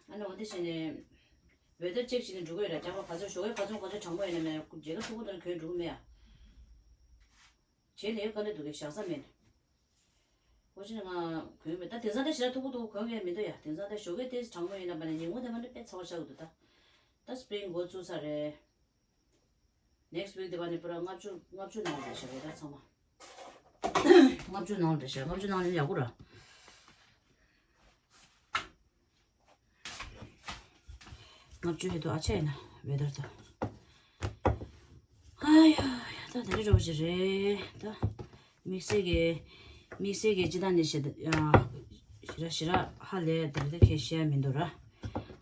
ཨ་ནི་འོ་དེ་བྱས་ནས་ཝེ་ད་ཅེག་བྱས་ནས་འགྲོ་གི་ཡོད་ར། རྒྱག་པ་ག་ཚོད་ཞོགས་ཀས་ག་ཚོད་ག་ཚོད་གྲང་མོ་ཡིན་ན་མེད་ན་མཇལ་ཁ་ཐུག་གུ་དང་གོན་འགྲོ་གི་མེད་ཡ། བྱས་ནས་དཀའ་ལས་འདུག་གི་བཞག་ས་མེད། འོ་ཅི་ནས་ང་གོན་མེད། ད་དེང་སང་ད་ཞེ་དྲག་ཐུག་གུ་ཐུག་གུ་གོན་མཁན་མི་འདུག་ཡ། དེང་སང་ད་ཞོགས་ཀས་ཏོག་ཙམ་གྲང་མོ་ཡིན་ན་བ་ནི་ཉིན་གུང་དེ་བ་ནི་དཔེ་ཚ་བ་ཆགས་ཀྱི་འདུག་ད་ད་སི་པི་རིང་འགོ་ཚུགས་ས་རེད། ནེག་སི་ཝིག་དེ་བ་ནི་པུ་ར་ལྔ་བཅུ་ལྔ་བཅུ་ནང་རེད་ཤག་རེད་ད་ཚང་མ། ལྔ་བཅུ་ནང་རེད་ཤག་ལྔ་བཅུ་ནང་ནི་ཡག་པོ་ར། ལྔ་བཅུ་ཧེ་ཏོ་ཨ་ཆ་ཡིན་ན་ཝེ་ད་ད། ཨ་ཡ་ཡ་ད་དེ་འདྲ་རོ་ཞིག་རེད་ད། དམིགས་བསལ་གྱི་དམིགས་བསལ་གྱི་ཅི་ད་ནི་ཞེ་ད་ཡ། ཞེ་དྲག་ཞེ་དྲག་ཧ་ལས་དེ་འདྲ་ཁྱད་བཤད་མི་འདུག་ར།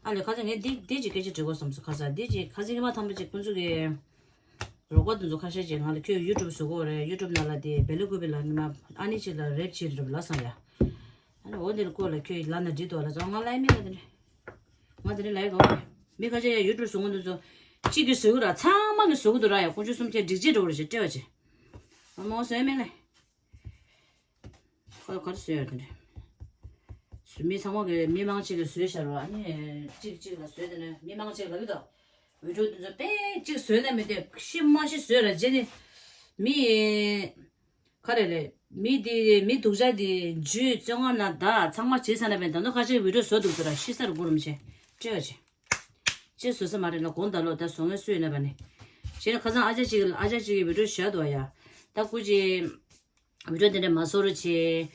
ཨ་ལས་ཁ་སང་ངས་འདི་འདི་ཅིག་སྐད་ཆ་དྲི་དགོས་བསམ་སོང་ཁ་སང་འདི་ཅིག་ཁ་སང་ཉི་མ་ཐམ་པ་ཅིག་ཁོང་ཚོ་གི་རོགས་པ་དེ་ཚོ་ཁ་ཤས་ཅིག་ང་ལ་ཁྱོད་ཡུ་ཊུབ་བཟོ་དགོས་རེད། ཡུ་ཊུབ་ནང་ལ་དེ་བེ་ལི་ཀུ་པི་ལ་ཉི་མ་ཨ་ནི་ཅིག་ལ་རེབ་བྱེད་རེད་ལབ་སོང་ཡ། ཨ་ནི་འོ་འདིར་སྐོར་ལ་ཁྱོད་ལབ་ན་འགྲིག་འདུག་ལབ་སོང་། ང་ལབ་མི་ལ་དེ་འདྲ། ང་དེ་འདྲ་ལབ་ཡ་གོ་མི་ཁ་ཤས་ཡ་ཡུ་ཊུབ་བཟོ་མཁན་དེ་ཚོ། གཅིག་གིས་བཟོ་གི་ར། ཚང་མ་གིས་བཟོ་གི་འདུག་ར། ཡ། དཀོན་མཆོག་གསུམ་མཁྱེན། སྒྲིག་ཆས་འགྲོ་བ་རེད་ཤག་སྤྲད་པ་བྱེད། ཨ་མ་བཟོས་མེད་ལེ། ཁོ་ག་རེ་བཟོས་ཡོད་དེ་འདྲ། མི་ཚང་མ་གིས། མི་མང་ཆེ་གིས་བཟོས་བཞག་ར། ཨ་ནི་གཅིག་གཅིག་ལ་བཟོས་དེ་ནས་མི་མང་ཆེ་གིས་ལབ་ཀྱི་འདུག་བི་ཌིའོ་འདི་ཚོ་དཔེ་གཅིག་བཟོས་ན་མི་འདོད། ཤི་མ་ཤི་བཟོས་ར། རྗེས་ནི་མི་ག་རེ་རེད། མི་དེ་མི་སྡུག་ཅག་དེ་འཇུས་བཙོན་ཁང་ནང་བདག་ཚང་མ་བྱས་ཚར་ན། བས་ད་ནོ་ཁ་ཤས་བི་ཌིའོ་བཟོ་འདུག་ཟེར་ར། ཤི་ས་རུ་སྒུར་མི་བྱེད་སྤྲད་བྱེད། ཅེས་བཟོ་ས་མ་རེད་ལ། དགོངས་དག་ལོ། ད་བཟོ་མཁན་སུ་ཡིན་ན་བ་ནི། བྱས་ན་ཁ་སང་ཨ་ཅག་ཅིག་ཨ་ཅག་ཅིག་གིས་བི་ཌིའོ་བཞག་འདུག་ཡ། ད་སྐུ་མཁྱེན། བི་ཌིའོ་དེ་འདྲ་མ་བཟོ་རོགས་བྱེད།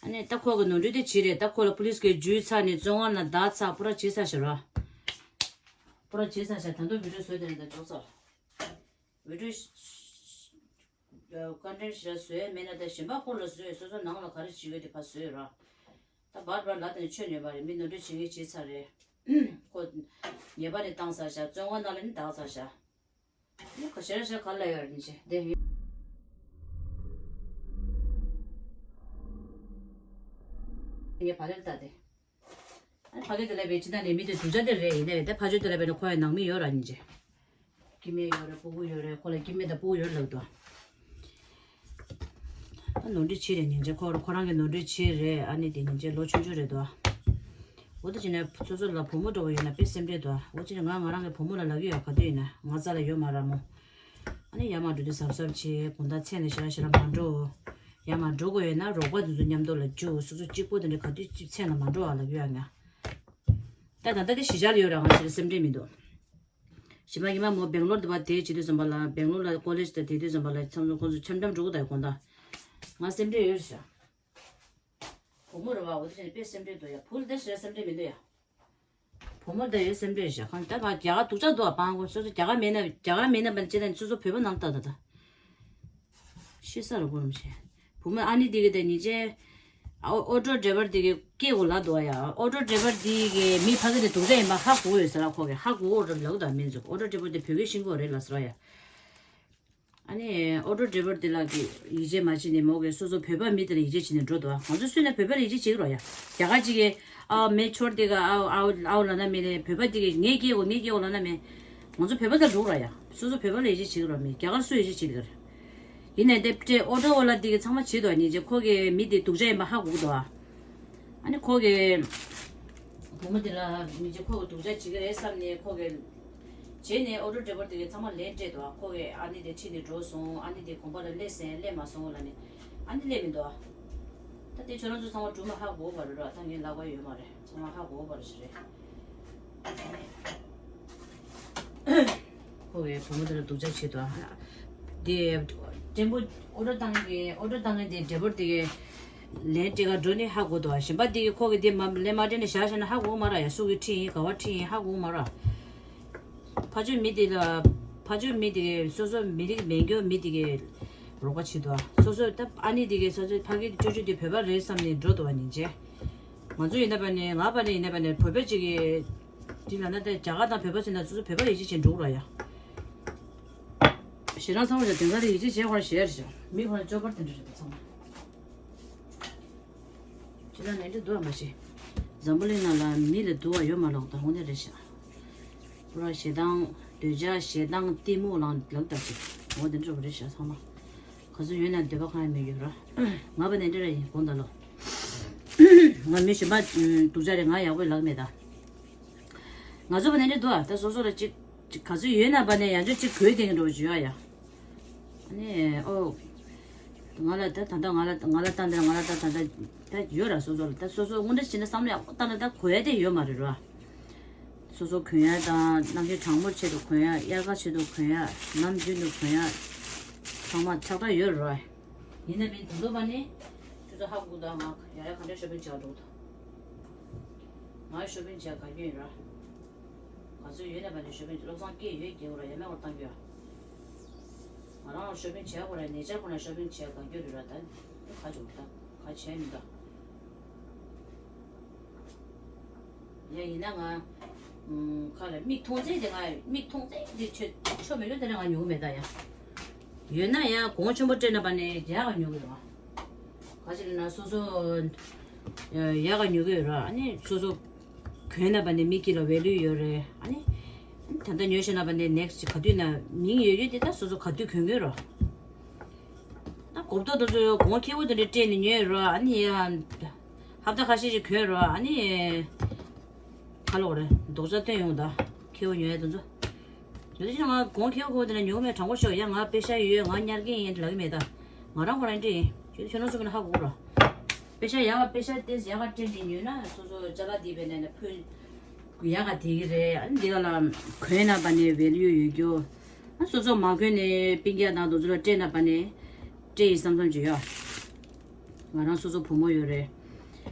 ཨ་ནི་ད་ཁོ་གི་ནོར་འཁྲུལ་དེ་ཅི་རེད། ད་ཁོ་ལ་པུ་ལིས་གིས་འཇུས་ཚར་ནས་བཙོན་ཁང་ནང་བདག་ཚར། པུ་ར་བྱས་ཚར་ཤག་ར། པུ་ར་བྱས་ཚར་ཤག་ད་དུང་བི་ཌིའོ་བཟོས་དེ་རེད། ད་འཇོག་ཚར། བི་ཌིའོ་ཀོན་ཊེན་ཊི་ཞེ་དྲག་བཟོས་མེད་ན། ད་གཞན་པ་ཁོ་ལ་བཟོས། སོ་སོ་ནང་ལ་ག་རེ་བྱེད་ཀྱི་ཡོད་དེ་ཕར་བཟོས་ར། ད་བར་བར་ལ་དེ་ནས་ཆོས་ཉན་པ་རེད། མི་ནོར་འཁྲུལ་བྱེད་མཁན་བྱས་ཚར་རེད། ཁོ་ཉེས་པ་ནས་བཏང་ཚར་ཤག་བཙོན་ཁང་ནང་ལ་ནི་བདག་ཚར་ཤག་ཨ་ནི་ཁ་ཤས་ཤ་ག་ལ་ཡོད་རེད་ཅེ། དེ་ངས་བ་ལེར་ལྟ་དེ། ཨ་ནི་ཕ་གི་དེ་ལ་བས་ཅི་ད་ནས་མི་དེ་སྡུག་ཅག་དེ་རེད། ཡིན་ནའི་ད་ཕ་ཆོས་དེ་ལ་བས་ནི་ཁོ་ཡ་ནང་མི་ཡོད་ར་ཉིན་ཅེ། སྐྱེ་དམན་ཡོད་རེད། སྤུ་གུ་ཡོད་རེད། ཁོ་ལ་སྐྱེ་དམན་དང་སྤུ་གུ་ཡོད་ལབ་འདུག་ཨ་ནོར་འཁྲུལ་ཆེ་རེད་ཉིན་ཅེ། ཁོ་ཁོ་རང་གི་ནོར་འཁྲུལ་ཆེ་རེད། ཨ་ནི་དེ་ཉིན་ཅེ་ལོ་ཆུང་ཆུང་རེད་དོ། འོ་དེ་བྱས་ནས་སོ་སོ་ལ་བུ་མོ་འདྲ་བོ་ཡོད་ན་དཔེ་སེམས་ཁྲལ་འདུག་འོ་བྱས་ནས་ང་ང་རང་གི་བུ་མོ་ལ་ལབ་ཀྱི་ཡོད། ག་དུས་ཡིན་ན་ང་རྩ་ལ་ཡོད་མ་རེད་མོ། ཨ་ནི་ཡར་མར་འགྲོ་དུས་གཟབ་གཟབ་བྱེད། དགོང་དག་མཚན་ལ་ཞེ་དྲག་ཞེ་དྲག་མ་འགྲོ། ཡར་མར་འགྲོ་དགོས་ཡོད་ན་རོགས་པ་དེ་ཚོ་མཉམ་དུ་ལ་རྒྱུགས། སོ་སོ་གཅིག་པོ་དེ་འདྲ་ག་དུས་མཚན་ལ་མ་འགྲོ་བ་ལབ་ཀྱི་ཡོད་ང་། ད་ད་ལྟ་དེ་གཞིས་ཆགས་ལ་ཡོད་ར། ང་ཞེ་དྲག་སེམས་ཁྲལ་མི་འདུག་གཞན་པ་ཉི་མ་མོ་སྦེང་ལོར་དུ་བ་དེ་བྱེད་དུས་ཙམ་པ་ལ། སྦེང་ལོར་ལ་ཀོ་ལེཇ་དང་དེ་དུས་ཙམ་པ་ལ་ཚང་ཚང་ཁོང་ཚོ་འཆམ་འཆམ་འགྲོ་གི་ད་དགོང་དག་ང་སེམས་ཁྲལ་ཡོད་ཤག་བུ་མོ་རེད་བ། འོ་དེ་བྱས་ནས་དཔེ་སེམས་ཁྲལ་འདུག་ཡ། བུ་ལ་དེ་ཞེ་སེམས་ཁྲལ་མི་འདུག་ཡ། བུ་མོ་དེ་ཡོད་སེམས་ཁྲལ་ཤག་གང་ལྟར་ང་རྒྱ་གར་སྡུག་ཅག་འདུག་ཨ། པང་གོ་སོ་སོ་རྒྱ་གར་མེད་ན། རྒྱ་གར་མེད་ན་པན་ཅེ་ན་སོ་སོ་བོད་པ་ནང་ལྟ་ད་ད། ཤི་ས་རུ་སྒོར་མོ་ཆེ། བུ་མོ་ཨ་ནི་དེ་གི་དེ་ཉིན་ཅེ། ཨོ་ཨོ་ཊོ་ཌེ་རའི་བར་དེ་གི་སྐད་འོ་ལ་འདུག་ཡ། ཨོ་ཊོ་ཌེ་རའི་བར་དེ་གི་མི་ཕ་གི་དེ་སྡུག་ཅག་ཡིན་པ་ཧ་གོ་ཡོད་ཟེར་ལ། ཁོ་གི་ཧ་གོ་འོ་ཊོ་ལ་འུ་ད་མིན་ཟུག་ཨོ་ཊོ་ཌེ་རའི་བར་དེ་བོད་སྐད་ཤེས་གོ་རེད་ལ་ཟེར་ཡ། ཨ་ནི་ཨོ་ཊོ་ཌེ་རའི་བར་དེ་ལ་གི་ཡིད་ཆེས་མ་བྱེད་ནས་མོ་གི་སོ་སོ་བོད་པ་མི་དེ་ལ་ཡིད་ཆེས་བྱེད་ནས་འགྲོ་འདུག་ང་ཚོ་སུས་ན་བོད་པ་ལ་ཡིད་ཆེས་བྱེད་ཀྱི་རོ་ཡ། རྒྱ་གར་གཅིག་གི་ཨའོ་མེ་ཆོར་དེ་ག་ཨའོ་ཨའོ་ཨའོ་ལ་ན་མེ་ལེ། བོད་པ་དེ་གི་ངས་སྐྱེ་འོ་ངས་སྐྱེ་འོ་ལ་ན་མེ། ང་ཚོ་བོད་པ་ལ་འགྲོ་ར་ཡ། སོ་སོ་བོད་པ་ལ་ཡིད་ཆེས་བྱེད་ཀྱི་རོ་མེ། རྒྱ་གར་སུ་ཡིད་ཆེས་བྱེད་ཀྱི་རེད། ཡིན་ནའི་དེ་སྤྲད་ཨོ་ཊོ་ཝ་ལ་དེ་གི་ཚང་མ་བྱེད་འདུག་ཉིན་ཅེ། ཁོ་གི་མི་དེ་སྡུག་ཅག་ཡིན་པ་ཧ་གོ་གི་འདུག་ཨ་ནི་ཁོ་གི་བུ་མོ་དེ་ལ་ཉིན་ཅེ་ཁོ་གི་སྡུག་ཅག་བྱེད་ཀྱི་རེད་བསམ་ནས་ཁོ་གི་བྱས་ནས་ཨོ་ཊོ་ཌེ་རའི་བར་དེ་གི་ཚང་མ་ལན་སྤྲད་འདུག་ཨ། ཁོ་གི་ཨ་ནི་དེ་ཁྲིད་ནས་འགྲོ་སོང་། ཨ་ནི་དེ་དགོན་པ་ལ་སླེབས་སོང་སླེབས་མ་སོང་ལ་ནི་ཨ་ནི་སླེབས་མི་འདུག་ཨ། ད་དེ་ཁྱོད་རང་ཚོ་ཚང་མ་སྒྲུང་མ་ཧ་གོ་བ་རེད་ར། ད་ངས་ལབ་པ་ཡོད་མ་རེད། ཚང་མ་ཧ་གོ་བ་རེད་ཞིག་རེད། ཁོ་གི་བུ་མོ་དེ་ལ་སྡུག་ཅག་བྱེད་དོ། དེ་ཏྲེན་པོ་ཨོ་ཊོ་བཏང་གི་ཨོ་ཊོ་བཏང་གི་དེ་ཌེ་རའི་བར་དེ་གི་ལན་སྤྲད་ག་འགྲོ་ནི་ཧ་གོ་དོ། གཞན་པ་དེ་གི་ཁོ་གི་དེ་མ་ལན་མ་སྤྲད་ནས་བཞག་བཞག་ན་ཧ་གོ་མ་ར་ཡ། སུ་གི་ཁྲིད་ཡིན་ག་བ་ཁྲིད་ཡིན་ཧ་གོ་མ་ར། ཕ་ཆོས་མི་དེ་ལ་ཕ་ཆོས་མི་དེ་གི་སོ་སོ་མི་རིགས་མེད་མཁན་མི་དེ་གི་རོགས་པ་བྱེད་དོ། སོ་སོ་ད་ཨ་ནི་དེ་གི་སོ་སོ་ཕ་གི་ཅོ་ཅོ་དེ་བོད་པ་རེད་བསམ་ནས་འགྲོ་དོ་བ་ཉིན་བྱེད། ང་ཚོ་ཡིན་ན་པ་ནི་ང་པ་ནི་ཡིན་ན་པ་ནི་བོད་པ་ཅིག་གི་དེ་ལ་ན་དེ་རྒྱ་གར་དང་བོད་པ་ཟེར་ན་སོ་སོ་བོད་པ་ཡིད་ཆེས་བྱེད་འགྲོ་ར་ཡ། ཞེ་དྲག་ཚང་མ་ལ་དེང་སང་དེ་ཡིད་ཆེས་བྱེད་ཁོ་ར་ཞེ་ར་ཞེ་མི་ཁོ་ར་སྤྱོད་པར་དེ་འདྲ་རེད་པ་ཚང་མ། ཅི་ལ་ནས་འདྲི་འདུག་མ་ཤེས། འཛམ་བུ་གླིང་ནང་ལ་མི་ལ་སྡུག་པ་ཡོད་མ་ལོག་ད་འོ་ནས་རེད་ཤག་ཁོ་ར་ཞེ་སྡང་འདོད་ཆགས་ཞེ་སྡང་གཏི་མུག་ལང་ལག་ལྟ་ཅིག་འོ་དེ་འདྲ་བ་རེད་ཤག་ཚང་མ། ག་ཚོད་ཡོད་ན་འདོད་པ་གང་ཡང་མེད་ཡོད་ར། ང་པ་ནས་འདྲི་ར་ཡིན་དགོངས་དག་ལོ། ང་མི་གཞན་པ་སྡུག་ཅག་རེད། ང་ཡག་པོའི་ལག་མེད་ད། ང་ཚོ་བ་ནས་འདྲི་འདུག་ད་སོ་སོ་ལ་ཅིག་ཅིག་ག་ཚོད་ཡོད་ན་བ་ནས་ཡང་ཅིག་གོས་དེང་འགྲོ་བྱོས་ཡ། ཨ་ནི་ཨོ། ང་ལ་ད་ད་ལྟ་ང་ལ་ང་ལ་ལྟ་འདི་ང་ལ་ལྟ་ད་ལྟ་ད་ཡོད་ར། སོ་སོ་ལ་ད་སོ་སོ་དངོས་འབྲེལ་བྱས་ན་བསམ་བློ་ཡག་པོ་བཏང་ན་ད་གོ་ཡ་དེ་ཡོད་མ་རེད་ར། སོ་སོ་གོན་ཡ་དང་གནམ་གཤིས་གྲང་མོ་ཆེད་དུ་གོན་ཡ། དབྱར་ཁ་ཆེད་དུ་གོན་ཡ། ནམ་རྒྱུན་དུ་གོན་ཡ། ཚང་མ་ཆགས་སྡང་ཡོད་རེད་ར། ཡིན་ན་མིན་ད་དུང་བ་ནི་ཁྱོད་ཚོ་ཧ་གོ་ད་ང་ཡ་ཡ་ག་འདྲ་ཤོ་པིང་བྱེད་ག་འགྲོ་གི་འདུག་ང་ཤོ་པིང་བྱེད་ག་གི་ཡིན་ར། ག་ཚོད་ཡོད་ན་བ་ནི་ཤོ་པིང་བློ་བཟང་སྐད་ཡོད་རྒྱལ་བོ་ར་ཡ་མེད་བར་བཏང་རྒྱུ་ཡ། ང་རང་ལ་ཤོ་པིང་བྱེད་དགོས་ར། ནེ་ཅར་ཁོ་ན་ཤོ་པིང་བྱེད་ག་གི་རེད་ར། ད་ཁ་ཅིག་ད་ཁ་བྱེད་མི་ད། ཡ་ཡིན་ན་ང་ཁ་ལ་མིག་མཐོང་ཚད་དེ་ང་མིག་མཐོང་ཚད་དེ་ཆོ་ཆོ་མེད་ལོ་དེ་ལ་ང་ཉོ་གི་མེད་ད་ཡ། ཡོད་ན་ཡ་གོང་ཆེན་པོ་སྤྲད་ན་བ་ནི་ཡག་ག་ཉོ་གི་ཡོད་ར། ག་ཅི་ལ་ན་སོ་སོ་ཡག་ག་ཉོ་གི་ཡོད་ར། ཨ་ནི་སོ་སོ་གོན་ན་བ་ནི་མི་སྐྱིད་ལ་ཝེ་ལུ་ཡོད་རེད། ཨ་ནི་ ད་ལྟ་ཉོས་བཞག་ན་པ་ནས་ནེག་སི་ག་དུས་ན་མིང་ཡོད་ཡོད་དེ་ད་སོ་སོ་ག་དུས་གོན་གོན་རོགས། ད་གོ་བརྡ་དེ་ཚོ་གོང་ཁེ་པོ་དེ་འདྲ་སྤྲད་ནས་ཉོས་རོགས། ཨ་ནི་ཡ་ཧབ་ཏ་ཁ་ཤས་ཤིག་གོན་རོགས། ཨ་ནི་ཁ་ལོག་རེད། རྡོག་རྩ་སྟོན་ཡོང་ད་ཁེ་པོ་ཉོ་ཡ་དེ་ཚོ། ཡོད་དེ་ང་གོང་ཁེ་པོ་གོ་དེ་ན་ཉོ་གི་མེད། དྲང་པོ་ཤོད་ཡ། ང་པེ་ཤ་ཡོད། ང་ཉར་གི་ཡིན་ལབ་གི་མེད་ད། ང་རང་ཁོ་རང་འདྲི་ཡིན། ཁྱོད་ཁྱོད་རང་ཚོ་གི་ན་ཧ་གོ་ར། པེ་ཤ་ཡག་པེ་ཤ་ཏེས་ཡག་པ་སྤྲད་དེ་ཉོས་ན་སོ་སོ་ཅ་ལག་དེ་བས་ནས་ཕུལ་ཡག་ག་དེ་གི་རེད། ཨ་ནི་འདི་ག་ལ་གོན་ན་པ་ནས་ཝེ་ལུ་ཡོད་རྒྱུ། ཨ་སོ་སོ་མ་གོན་ནས་སྤུན་ཀྱག་དང་དེ་ཚོ་ལ་སྤྲད་ན་པ་ནས་སྤྲད་ཡིན་བསམ་བསམ་བྱོས་ཡ། ང་རང་སོ་སོ་བུ་མོ་ཡོད་རེད།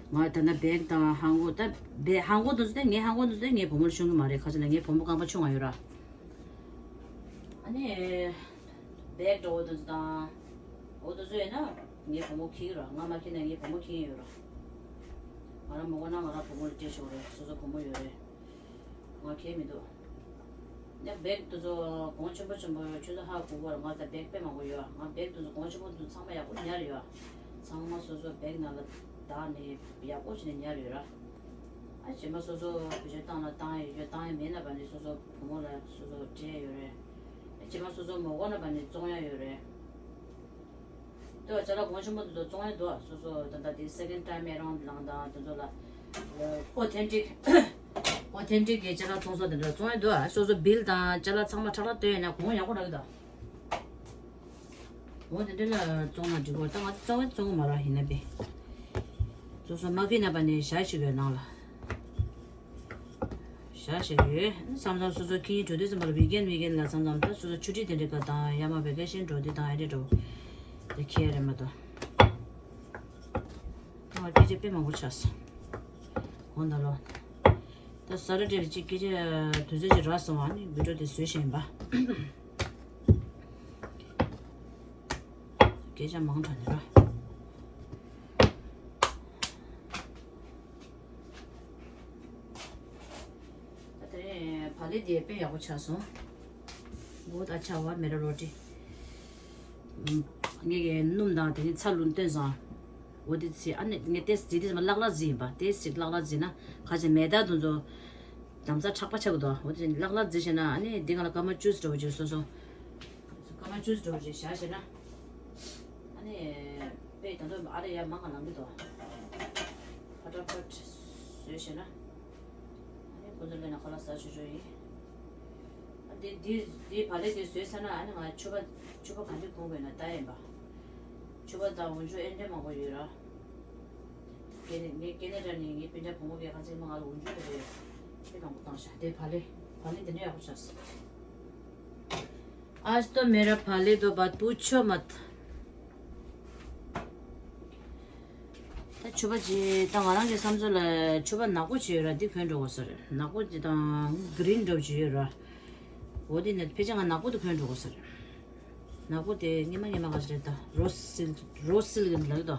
ང་ད་ལྟ་བེག་དང་ཧང་གོ་ད་བེ་ཧང་གོ་དེ་ཚོ་ད་ངའི་ཧང་གོ་དེ་ཚོ་ད་ངའི་བུ་མོར་ཤོང་གི་མ་རེད། ཁ་ཆེ་ན་ངའི་བུ་མོ་རྐང་པ་ཆུང་བ་ཡོད་ར། ཨ་ནི་བེག་འགྲོ་བོ་དེ་ཚོ་དང་། འོ་དེ་ཚོ་ཡིན་ན་ངའི་བུ་མོ་འཁྱེར་གི་ར། ང་མ་འཁྱེར་ན་ངའི་བུ་མོ་འཁྱེར་ཡོད་ར། ང་རང་མ་གོན་ན་ང་རང་བུ་མོ་ལ་སྤྲད་ཆོག་རེད། སོ་སོ་བུ་མོ་ཡོད་རེད། ང་འཁྱེར་མི་འདུག་ཡང་བེག་དེ་ཚོ་གོང་ཆེན་པོ་ཆེན་པོ་ཁྱོད་ཚོ་ཧ་གོ་གི་རེད། ང་ད་བེག་དཔེ་མང་པོ་ཡོད། ང་བེག་དེ་ཚོ་གོང་ཆེན་པོ་དེ་ཚོ་ཚང་མ་ཡག་པོ་ཉར་ཡོད། ཚང་མ་སོ་སོ་བེག་ནང་ལ་བདག་ནས་ཡག་པོ་བྱས་ནས་ཉར་ཡོད་ར། ཨ་རྗེས་མ་སོ་སོ་བུ་ཆོས་བཏང་ན་བཏང་ཡ་ཡོད། བཏང་ཡ་མེད་ན་པ་ནི་སོ་སོ་བུ་མོ་ལ་སོ་སོ་སྤྲད་ཡ་ཡོད་རེད། ཨ་རྗེས་མ་སོ་སོ་མ་གོན་ན་པ་ནི་བཙོང་ཡ་ཡོད་རེད། ལྟོས། ཅ་ལག་གོང་ཆེན་པོ་དེ་ཚོ་བཙོང་ཡ་འདུག་སོ་སོ་ད་ལྟ་དེ་སེ་ཀེན་ཌ་ཊའིམ་ཨེ་རའུན་ཌ་ལངས་དང་དེ་ཚོ་ལ་ཨོ་ཐེན་ཊིག་ཨོ་ཐེན་ཊིག་གི་ཅ་ལག་བཙོང་ས་དེ་འདྲ་བཙོང་ཡ་འདུག་སོ་སོ་བིལ་དང་ཅ་ལག་ཚང་མ་ཁྲག་ཁྲག་སྟོན་ཡ་ན་གོང་ཡག་པོ་རག་གི་འདུག་འོ་དེ་འདྲ་ལ་བཙོང་ན་འགྲིག་གོ། ད་ང་ཚོ་རྩ་བའི་བཙོང་གི་མ་ར་ཡིན་ན་པས། སོ་སོ་མ་ཕི་ན་པ་ནས་ཞག་ཞིག་ཡོད་ནང་ལ། ཞག་ཞིག་ཡོད་བསམ་བསམ། སོ་སོ་ཁྱིམ་འགྲོ་དུས་ཙམ་པ་ལ་ཝིག་ཨེན་ཝིག་ཨེན་ལ་བསམ་བསམ། ད་སོ་སོ་ཆུ་ཊི་དེ་འདྲ་ག་དང་ཡ་མ་ཝེ་ཀེ་ཤན་འགྲོ་དུས་དང་ཨེ་འདྲ་འགྲོ། དེ་ཁྱེད་རེད་མ་གཏོགས། ང་སྐད་ཆ་དཔེ་མང་པོ་ཆགས་སོང་། གོང་ད་ལོ། ད་ས་ར་ཏྲེ་ལ་ཅིག་སྐད་ཆ་དུས་ཚོད་ཅིག་རག་སོང་། ཨ་ནི་བི་ཌིའོ་དེ་བཟོས་བཞིན་པ། སྐད་ཆ་མང་དྲགས་ནས་ར། ད་དེ་རིང་བག་ལེབ་དེ་དཔེ་ཡག་པོ་ཆགས་སོང་། འོ་ད་ཆ་བ་མེ་ར་རོ་ཏི། ངས་ཀྱི་སྣུམ་དང་དེ་ནི་ཚྭ་ལུང་བཏོན་སོང་། འོ་དེ་ཚེ་ཨ་ནི་ངས་ཏེས་ཟི་དེ་ལག་ལག་ཟི་ཡིན་པ། ཏེས་ཟི་ལག་ལག་ཟི་ན་ཁ་ཆེ་མེ་ད་དུ་ཚོ་དམ་ས་ཁྲག་པ་ཆག་གི་འདུག་འོ་དེ་ལག་ལག་ཟི་བྱས་ན་ཨ་ནི་འདི་ག་ལ་སྐར་མ་བཅུ་ཙམ་འགྲོ་བྱས་སོ་སོ། སྐར་མ་བཅུ་ཙམ་འགྲོ་བྱས་བཞག་བྱས་ན། ཨ་ནི་དཔེ་ད་དུང་ཨ་རེ་ཡ་མང་ག་ལང་གི་འདུག་ཕ་ཏྲ་ཕ་ཏྲ་བཟོས་བྱས་ན། ཨ་ནི་ཁོ་ཚོ་ལས་ན་ཁོ་ལ་ཟ་ཆོག་ཆོག་ཡིན། ཨ་འདི་འདི་འདི་བག་ལེབ་འདི་བཟོས་ཚར་ན་ཨ་ནི་ང་ཕྱུ་པ་ཕྱུ་པ་ག་འདི་གོན་དགོས་ན་ལྟ་ཡིན་པ། ཕྱུ་པ་དང་འོ་ཇུ་ཨེ་འདྲ་མང་པོ་ཡོད་ར། ཀེ་ནེ་ངས་ཀེ་ནེ་ཌ་ནས་ངའི་སྤུན་ཀྱག་བུ་མོ་གིས་ཁ་ཚིག་མ་ང་ལ་འོ་ཇུ་དེ་རེད། དེ་མང་པོ་བཏང་ཤག་དེ་བག་ལེབ་བག་ལེབ་འདི་འདྲ་ཡག་པོ་ཆགས་སོང་། आज तो मेरा फाले दो बात पूछो मत। ད་ཕྱུ་པ་ཅིག་ད་ང་རང་གི་བསམ་ཚུལ་ལ་ཕྱུ་པ་ནག་པོ་ཅིག་ཡོད་ར། འདི་གོན་འགྲོ་དགོས་ས་རེད། ནག་པོ་ཅིག་དང་གི་རིན་འདྲ་པོ་ཅིག་ཡོད་ར། འོ་དེ་ནས་ཕལ་ཆེར་ང་ནག་པོ་དེ་གོན་འགྲོ་དགོས་ས་རེད། ནག་པོ་དེ་སྔོན་མ་སྔོན་མ་ག་ཚོད་རེད་ད། རོ་སིལ་རོ་སིལ་གི་ལག་ཏོ།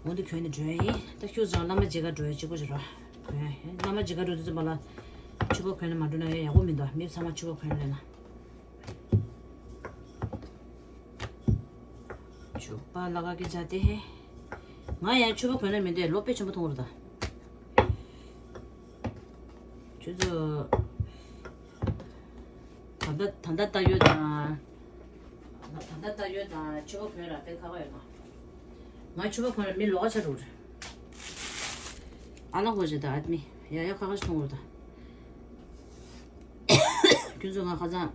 འོ་དེ་གོན་ནས་འགྲོ་ཡ་ཡིན། ད་ཁྱོད་ཚོ་བླ་མ་མཇལ་ཁ་འགྲོ་ཡ་གཅིག་པོ་ཅིག་ར། གོན་ཡ་ཡིན། བླ་མ་མཇལ་ཁ་འགྲོ་དུས་ཙམ་པ་ལ་ཕྱུ་པ་གོན་ནས་མ་འགྲོ་ན་ཡ་ཡག་པོ་མི་འདུག་མི་ཚང་མ་ཕྱུ་པ་གོན་ལེ་ན། ཕྱུ་པ་ལ་ག་གི་ཇ་དེ་ཧེ། ང་ཡང་ཕྱུ་པ་གོན་ན་མི་འདོད། ལོ་དཔེ་ཆེན་པོ་མཐོང་རུ་ད། ཁྱོད་ཚོ་ད་ལྟ་ད་ལྟ་ལྟ་ཡོད་དང་། ད་ལྟ་ལྟ་ཡོད་དང་ཕྱུ་པ་གོན་ར་དཔེ་ཁག་པོ་ཡོད་ན། ང་ཕྱུ་པ་གོན་ར་མི་ལོགས་ཀ་ཆགས་འགྲོ་རེད། ཨ་ལ་ཧོ་ཇེ་ད་ཨ་མི་ཡ་ཡ་ཁག་ཁག་ཞིག་མཐོང་རུ་ད། ཁྱོད་ཚོ་ང་ཁ་སང་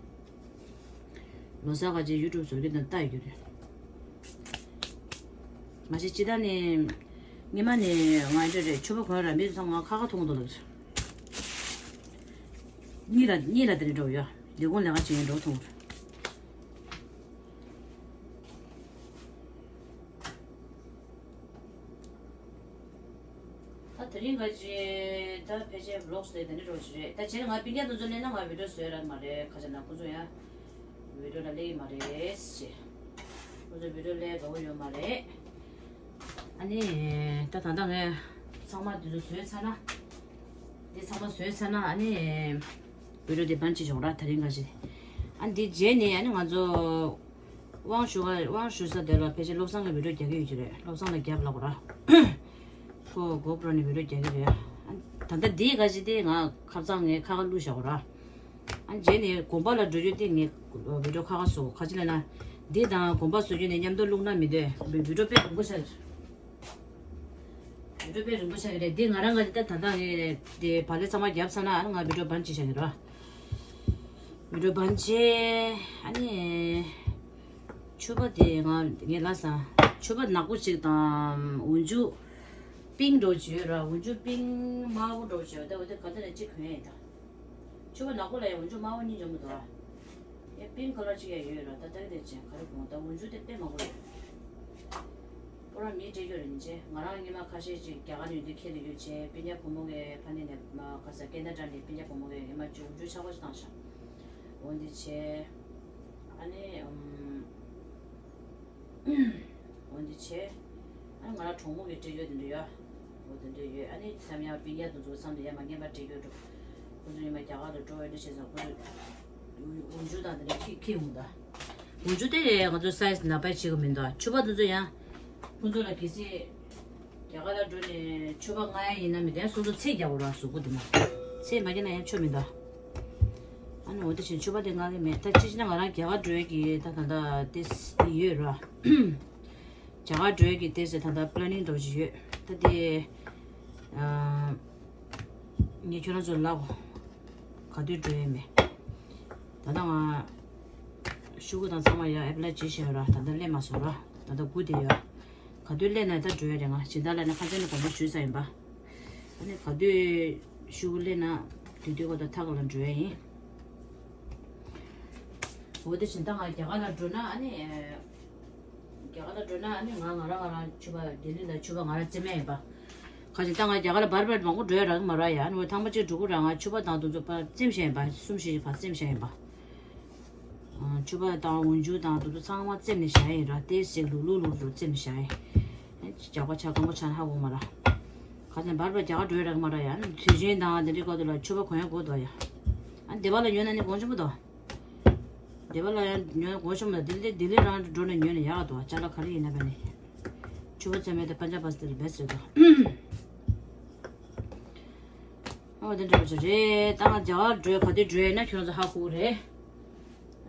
ལོ་གསར་ག་ཅིག་ཡུ་ཊུབ་བཟོ་རྒྱུ་དང་ལྟ་ཡོད་རེད། མ་གཞི་སྤྱི་བཏང་ནས་སྔོན་མ་ནས་ང་འདྲ་རེད། ཕྱུ་པ་གོན་ར་མི་ཚོ་ང་ཁ་ཁ་མཐོང་འདུག་ལབ་རེད། གཉིས་ལ་གཉིས་ལ་དེ་འདྲ་འགྲོ་ཡོད། ལས་ཁུངས་ལས་ཀ་བྱེད་མཁན་འགྲོ་མཐོང་རེད། ད་དེ་རིང་ག་ཅི་ད་ཕལ་ཆེར་བི་ལོག་སི་དེ་འདྲ་འགྲོ་ཞིག་རེད། ད་བྱས་ན་ང་སྤུན་ཀྱག་དེ་ཚོ་སླེབས་ན་ང་བི་ཌིའོ་བཟོས་རག་མ་རེད། ཁ་ཆེ་ན་ཁོ་ཚོ་ཡང་བི་ཌིའོ་ལ་སླེབས་ཀྱི་མ་རེད་ཟེར། ཁོ་ཚོ་བི་ཌིའོ་སླེབས་དགའ་པོ་ཡོད་མ་རེད། ཨ་ནི་ད་ད་ལྟ་ངས་ཚང་མ་དེ་ཚོ་བཟོས་ཚར་ན། དེ་ཚང་མ་བཟོས་ཚར་ན་ཨ་ནི་བི་ཌིའོ་དེ་བན་ཅིག་ཆོག་ར། དེ་རིང་ག་ཅི་ཨ་ནི་དེ་རྗེས་ནས་ཨ་ནི་ང་ཚོ་དབང་ཞུ་ག་དབང་ཞུ་ས་དེ་ལ་ཕལ་ཆེར་བློ་བཟང་གི་བི་ཌིའོ་རྒྱག་གི་ཡོད་ཀྱི་རེད། བློ་བཟང་ལ་རྒྱབ་ལབ་དགོས་ར། ཁོ་གོ་པྲོ་ནས་བི་ཌིའོ་རྒྱག་གི་རེད། ཨ་ད་ལྟ་དེ་ག་ཅི་དེ་ང་ཁ་སང་ངས་ཁ་ཁ་བླུགས་བཞག་གོ་ར། ཨ་རྗེས་ནས་དགོན་པ་ལ་འགྲོ་རྒྱུ་དེ་ངས་བི་ཌིའོ་ཁ་ཁ་བཟོ། ག་ཅི་ལབ་ན། འདི་དང་དགོན་པ་བཟོ་རྒྱུ་ནས་མཉམ་དུ་བླུགས་ན་མི་འདོད། བི་ཌིའོ་དཔེ་རིང་པོ་ཆགས། བི་ཌིའོ་དཔེ་རིང་པོ་ཆགས་ཀྱི་རེད། འདི་ང་རང་ག་ད་ད་ལྟ་ངས་དེ་བག་ལེབ་ཚང་མ་བརྒྱབ་ཚར་ན་ཨ་ནི་ང་བི་ཌིའོ་བན་བྱེད་བཞག་གི་རེད། བི་ཌིའོ་བན་བྱེད། ཨ་ནི་ཕྱུ་པ་དེ་ང་ངས་ལབ་སོང་། ཕྱུ་པ་ནག་པོ་གཅིག་དང་འོ་འཇུ་པིང་འདྲ་བོ་ཅིག་ཡོད་ར། འོ་འཇུ་པིང་དམར་པོ་འདྲ་བོ་ཅིག་ཡོད། ད་འོ་དེ་ག་ཚོད་ནས་གཅིག་གོན་ཡིན་ད། ཕྱུ་པ་ནག་པོ་ལ་ཡང་འོ་འཇུ་དམར་པོ་གཉིས་འཇོན་པོ་འདུག་ཨ། ཡ་པིང་ཁ་ལར་གཅིག་ཡང་ཡོད་ར། ད་ལྟ་དེ་ཅན་ག་རེ་གོན། ད་འོ་འཇུ་དེ་དཔེ་མང་པོ་ཡོད། པོ་ར་མིའི་སྤྲད་རྒྱུ་རེད་མི་ཚེ། ང་རང་སྔོན་མ་ཁ་ཤས་ཅིག་རྒྱ་གར་ཡོད་དུས་ཁྱེར་ཡོད་བྱས། སྤུན་ཀྱག་བུ་མོ་གི་ཕ་ནི་ནས་མ་ག་ས་ཀེ་ན་ཌ་ནས་སྤུན་ཀྱག་བུ་མོ་གི་ངས་མ་འཇུ་འཇུ་ཆག་པོ་ཞིག་བཏང་ཤག་འོ་འདི་བྱས། ཨ་ནི་ཨམ། འོ་འདི་བྱས། ཨ་ནི་ང་རང་གྲོགས་མོ་གི་སྤྲད་རྒྱུ་དེ་འདྲ་ཡོད། འོ་དེ་འདྲ་ཡོད། ཨ་ནི་བསམ་ཡང་སྤུན་ཀྱག་དེ་ཚོ་བསམ་དུ་ཡ་མ་ངན་པ་སྤྲད་རྒྱུ་འགྲོ། ཁོ་ཚོ་ཉི་མ་རྒྱ་གར་ལ་འགྲོ་འོས་འདྲ་བྱས་ཙང་ཁོ་ཚོ་འོ་འཇུ་དང་དེ་འདྲ་ཁྱེར་ཁྱེར་ཡོང་ད། འོ་འཇུ་དེ་ལས་ང་ཚོ་སའི་ཛི་ནག་པ་བྱེད་གི་མི་འདུག་ཕྱུ་པ་དེ་ཚོ་ཡང་ཁོ་ཚོ་ལ་གལ་སྲིད་རྒྱ་གར་ལ་འགྲོ་ནས་ཕྱུ་པ་མངགས་ཡ་ཡིན་ན་མི་དེ་སོ་སོ་ཚད་རྒྱག་དགོས་ར། གཟུགས་པོ་དེ་མ་ཚད་མ་རྒྱག་ན་ཡང་ཆོ་མི་འདུག་ཨ་ནི་འོ་དེ་བཞིན་ཕྱུ་པ་དེ་མངགས་གི་མེད། ད་ཅི་ཕྱིན་ན་ང་རང་རྒྱ་གར་འགྲོ་ཡ་གི་ད་ད་ད་དེ་དེ་ཡོད་ར། རྒྱ་གར་འགྲོ་ཡ་གི་དེ་ཟེར་ད་ལྟ་པི་ལེ་ནིང་འདྲ་བོ་ཞིག་ཡོད། ད་དེ་ཨ། ངས་ཁྱོད་རང་ཚོ་ལབ། ག་དུས་འགྲོ་ཡ་མེད། ད་ལྟ་ང་ཤོག་གུ་དང་ཚང་མ་ཡ་ཨེབ་ལའི་བྱེད་བཞག་ཡོད་ར། ད་ལྟ་སླེབས་མ་སོང་ར། ད་ལྟ་སྒུག་བསྡད་ཡོད། ག་དུས་སླེབས་ན་ད་འགྲོ་ཡ་རེད། ང་སྦྱིན་བདག་ལ་ནས་ཁ་སང་ནས་དགོངས་པ་ཞུས་ཚར་ཡིན་པ། ཨ་ནི་ག་དུས་ཤོག་གུ་སླེབས་ན་དུས་དུས་གོ་ད་ཐག་ལ་འགྲོ་ཡ་ཡིན། འོ་དེ་བཞིན་ད་ང་རྒྱ་གར་ལ་འགྲོ་ན་ཨ་ནི། རྒྱ་གར་ལ་འགྲོ་ན་ཨ་ནི་ང་ང་རང་ང་རང་ཕྱུ་པ་ལྡི་ལི་ལ་ཕྱུ་པ་ང་རང་རྩེ་མེད་ཡིན་པ། ཁ་ཅིག་ད་ང་རྒྱ་གར་ལ་བར་བར་མང་པོ་འགྲོ་ཡ་རག་གི་མ་རག་ཡ། ཨ་ནི་ཐང་པ་གཅིག་འགྲོ་གི་ར། ང་ཕྱུ་པ་དང་དེ་ཚོ་ཕར་རྩེམ་བཞག་ཡིན་པ། གསུམ་བཞི་ཞིག་ཕར་རྩེམ་བཞག་ཡིན་པ། ཨ། ཕྱུ་པ་དང་འོ་འཇུ་དང་དེ་ཚོ་ཚང་མ་རྩེམ་ནས་བཞག་ཡིན་ར། ཏོག་ཙམ་ལུག་ལུག་ལུག་ལུག་རྩེམ་བཞག་ཡིན། ཨ། ཇག་པ་ཆགས་སྐམ་པོ་ཆགས་ན་ཧ་གོ་མ་ར། ཁ་ཅིག་བར་བར་རྒྱ་གར་འགྲོ་ཡ་རག་གི་མ་རག་ཡ། ཨ་ནི་དུས་ཆེན་དང་དེ་འདྲའི་སྐབས་དེ་ལ་ཕྱུ་པ་གོན་ཡ་དགོས་འདུག་ཡ། ཨ། སྡེ་པ་ལ་ཉོས་ན་ནི་གོང་ཆེན་པོ་འདུག་སྡེ་པ་ལ་ཡང་ཉོ་གོ་ཤོམ་ལ་དེ་ལས་དེ་ལས་རང་འགྲོ་ནས་ཉོས་ནས་ཡག་འདུག་ཅ་ལག་ག་རེ་ཡིན་ན་བས་ནས། ཕྱུ་པ་རྩེ་མེད་དེ་པན་ཇ་བ་སི་དེ་ལ་བེ་སི་རེད་འདུག་ཨོ་དེ་འདྲ་བ་ཅིག་རེད། ད་ང་རྒྱ་གར་འགྲོ་ག་དུས་འགྲོ་ཡིན་ན་ཁྱོད་ཚོ་ཧ་གོ་རེད།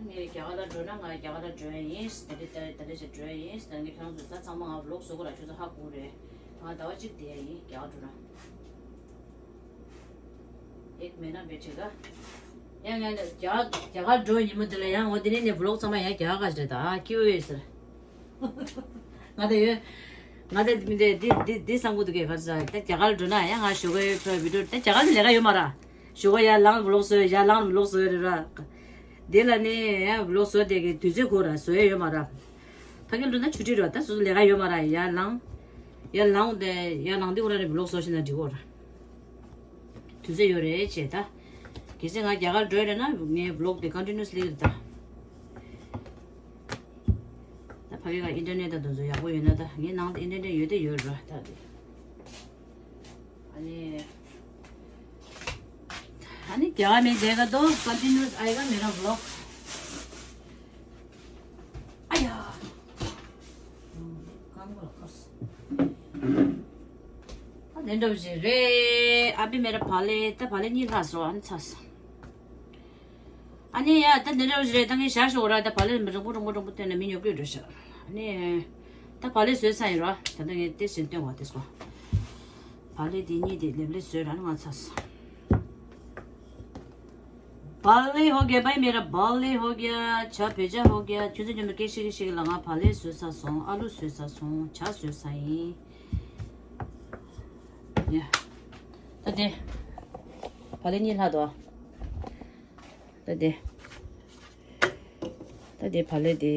ངས་རྒྱ་གར་ལ་འགྲོ་ན་ང་རྒྱ་གར་ལ་འགྲོ་ཡ་ཡིན། དེ་འདྲ་དེ་འདྲ་ཅིག་འགྲོ་ཡ་ཡིན། ད་ངས་ཁྱོད་ཚོ་ད་ཚང་མ་ང་བི་ལོག་བཟོ་དགོས་ར། ཁྱོད་ཚོ་ཧ་གོ་རེད། ད་ང་ཟླ་བ་གཅིག་བསྡད་ཡ་ཡིན་རྒྱ་གར་འགྲོ་ན། ཡེག་མེ་ན་བེ་ཆེ་ག་ཡང་ཡང་རྒྱ་རྒྱ་གར་འགྲོ་ཉིན་མོ་དེ་ལ་ཡང་འོ་དེ་ནས་ནས་བི་ལོག་ཚང་མ་ཡང་རྒྱ་གར་ག་ཞིག་རེད། ད་ཨ་ཀི་ཝེ་ཟེར། ང་དེ་ཡོད། ང་དེ་མི་དེ་དེ་དེ་དེ་བསམ་གི་འདུག་གས། ག་ས་ད་རྒྱ་གར་འགྲོ་ན་ཡང་ང་ཞོགས་ཀས་ཕ་བི་ཌིའོ་ད་རྒྱ་གར་ལས་ཀ་ཡོད་མ་ར། ཞོགས་ཀས་ཡར་ལངས་བི་ལོག་བཟོས། ཡར་ལངས་བི་ལོག་བཟོས་རེད་ར། དེ་ལ་ནི་ཡང་བི་ལོག་བཟོས་དེ་གི་དུས་ཚོད་ཁོ་ར་བཟོས་ཡ་ཡོད་མ་ར། ཕ་གི་འགྲོ་ན་ཆུ་ཊི་ར། ད་སོ་སོ་ལས་ཀ་ཡོད་མ་ར། ཡར་ལངས། ཡར་ལངས་དེ་ཡར་ལངས་དེ་ཁོ་ར་ནི་བི་ལོག་བཟོས་ཤེ་ན་འགྲིག་གོ་ར། དུས་ཚོད་ཡོད་རེད་ཅེས་ད། གལ་སྲིད་ང་རྒྱ་གར་འགྲོ་ཡ་རེད་ན་ངའི་བི་ལོག་དེ་ཀོན་ཊི་ནུ་ཨ་སི་ལི་རེད་ད། ད་ཕ་གི་ག་ཨིན་ཊར་ནེཊ་དང་དེ་ཚོ་ཡག་པོ་ཡོད་ན། ད་ངའི་ནང་དུ་ཨིན་ཊར་ནེཊ་ཡོད་དེ་ཡོད་ར་ད་དེ། ཨ་ནི། ཨ་ནི་རྒྱ་གར་མི་དེ་ག་དོ་ཀོན་ཊི་ནུ་ཨ་སི་ཨའི་ག་མེ་ར་བི་ལོག་ཨ་ཡ། ཨ་དེ་འདྲ་བོ་ཞིག་རེད། ཨ་བི་མེ་ར་བག་ལེབ་ད་བག་ལེབ་གཉིས་ལྷག་སོང་། ཨ་ནི་ཚ་སོང་། ཨ་ནི་ཡ་ད་དེ་འདྲ་བོ་ཞིག་རེད། ད་ངས་བཞག་ཤོག་ར། ད་བག་ལེབ་མི་རིང་པོ་རིང་པོ་རིང་པོ་བསྟན་ན་མི་ཉོ་གི་འགྲོ་ཤག་ཨ་ནི་ད་བག་ལེབ་བཟོས་ཚར་ཡིན་ར། ད་ལྟ་ངས་དེ་བཞིན་སྟོན་བ་དེ་སོང་། བག་ལེབ་དེ་གཉིས་དེ་ལེབ་ལེབ་བཟོས་ར། ཨ་ནི་ང་ཚ་སོང་། བག་ལེབ་ཧོ་གི་ཡ། བག་མེ་ར་བག་ལེབ་ཧོ་གི་ཡ། ཇ་བོད་ཇ་ཧོ་གི་ཡ། ཁྱོད་ཚོ་ཉོ་མི་སྐད་ཤིག་ཤིག་ལ་ང་བག་ལེབ་བཟོས་ཚར་སོང་། ཨ་ལུ་བཟོས་ཚར་སོང་། ཇ་བཟོས་ཚར་ཡིན། ཡ། ད་དེ། བག་ལེབ་གཉིས་ལྷག་འདུག་ད་དེ། ད་དེ་བག་ལེབ་དེ།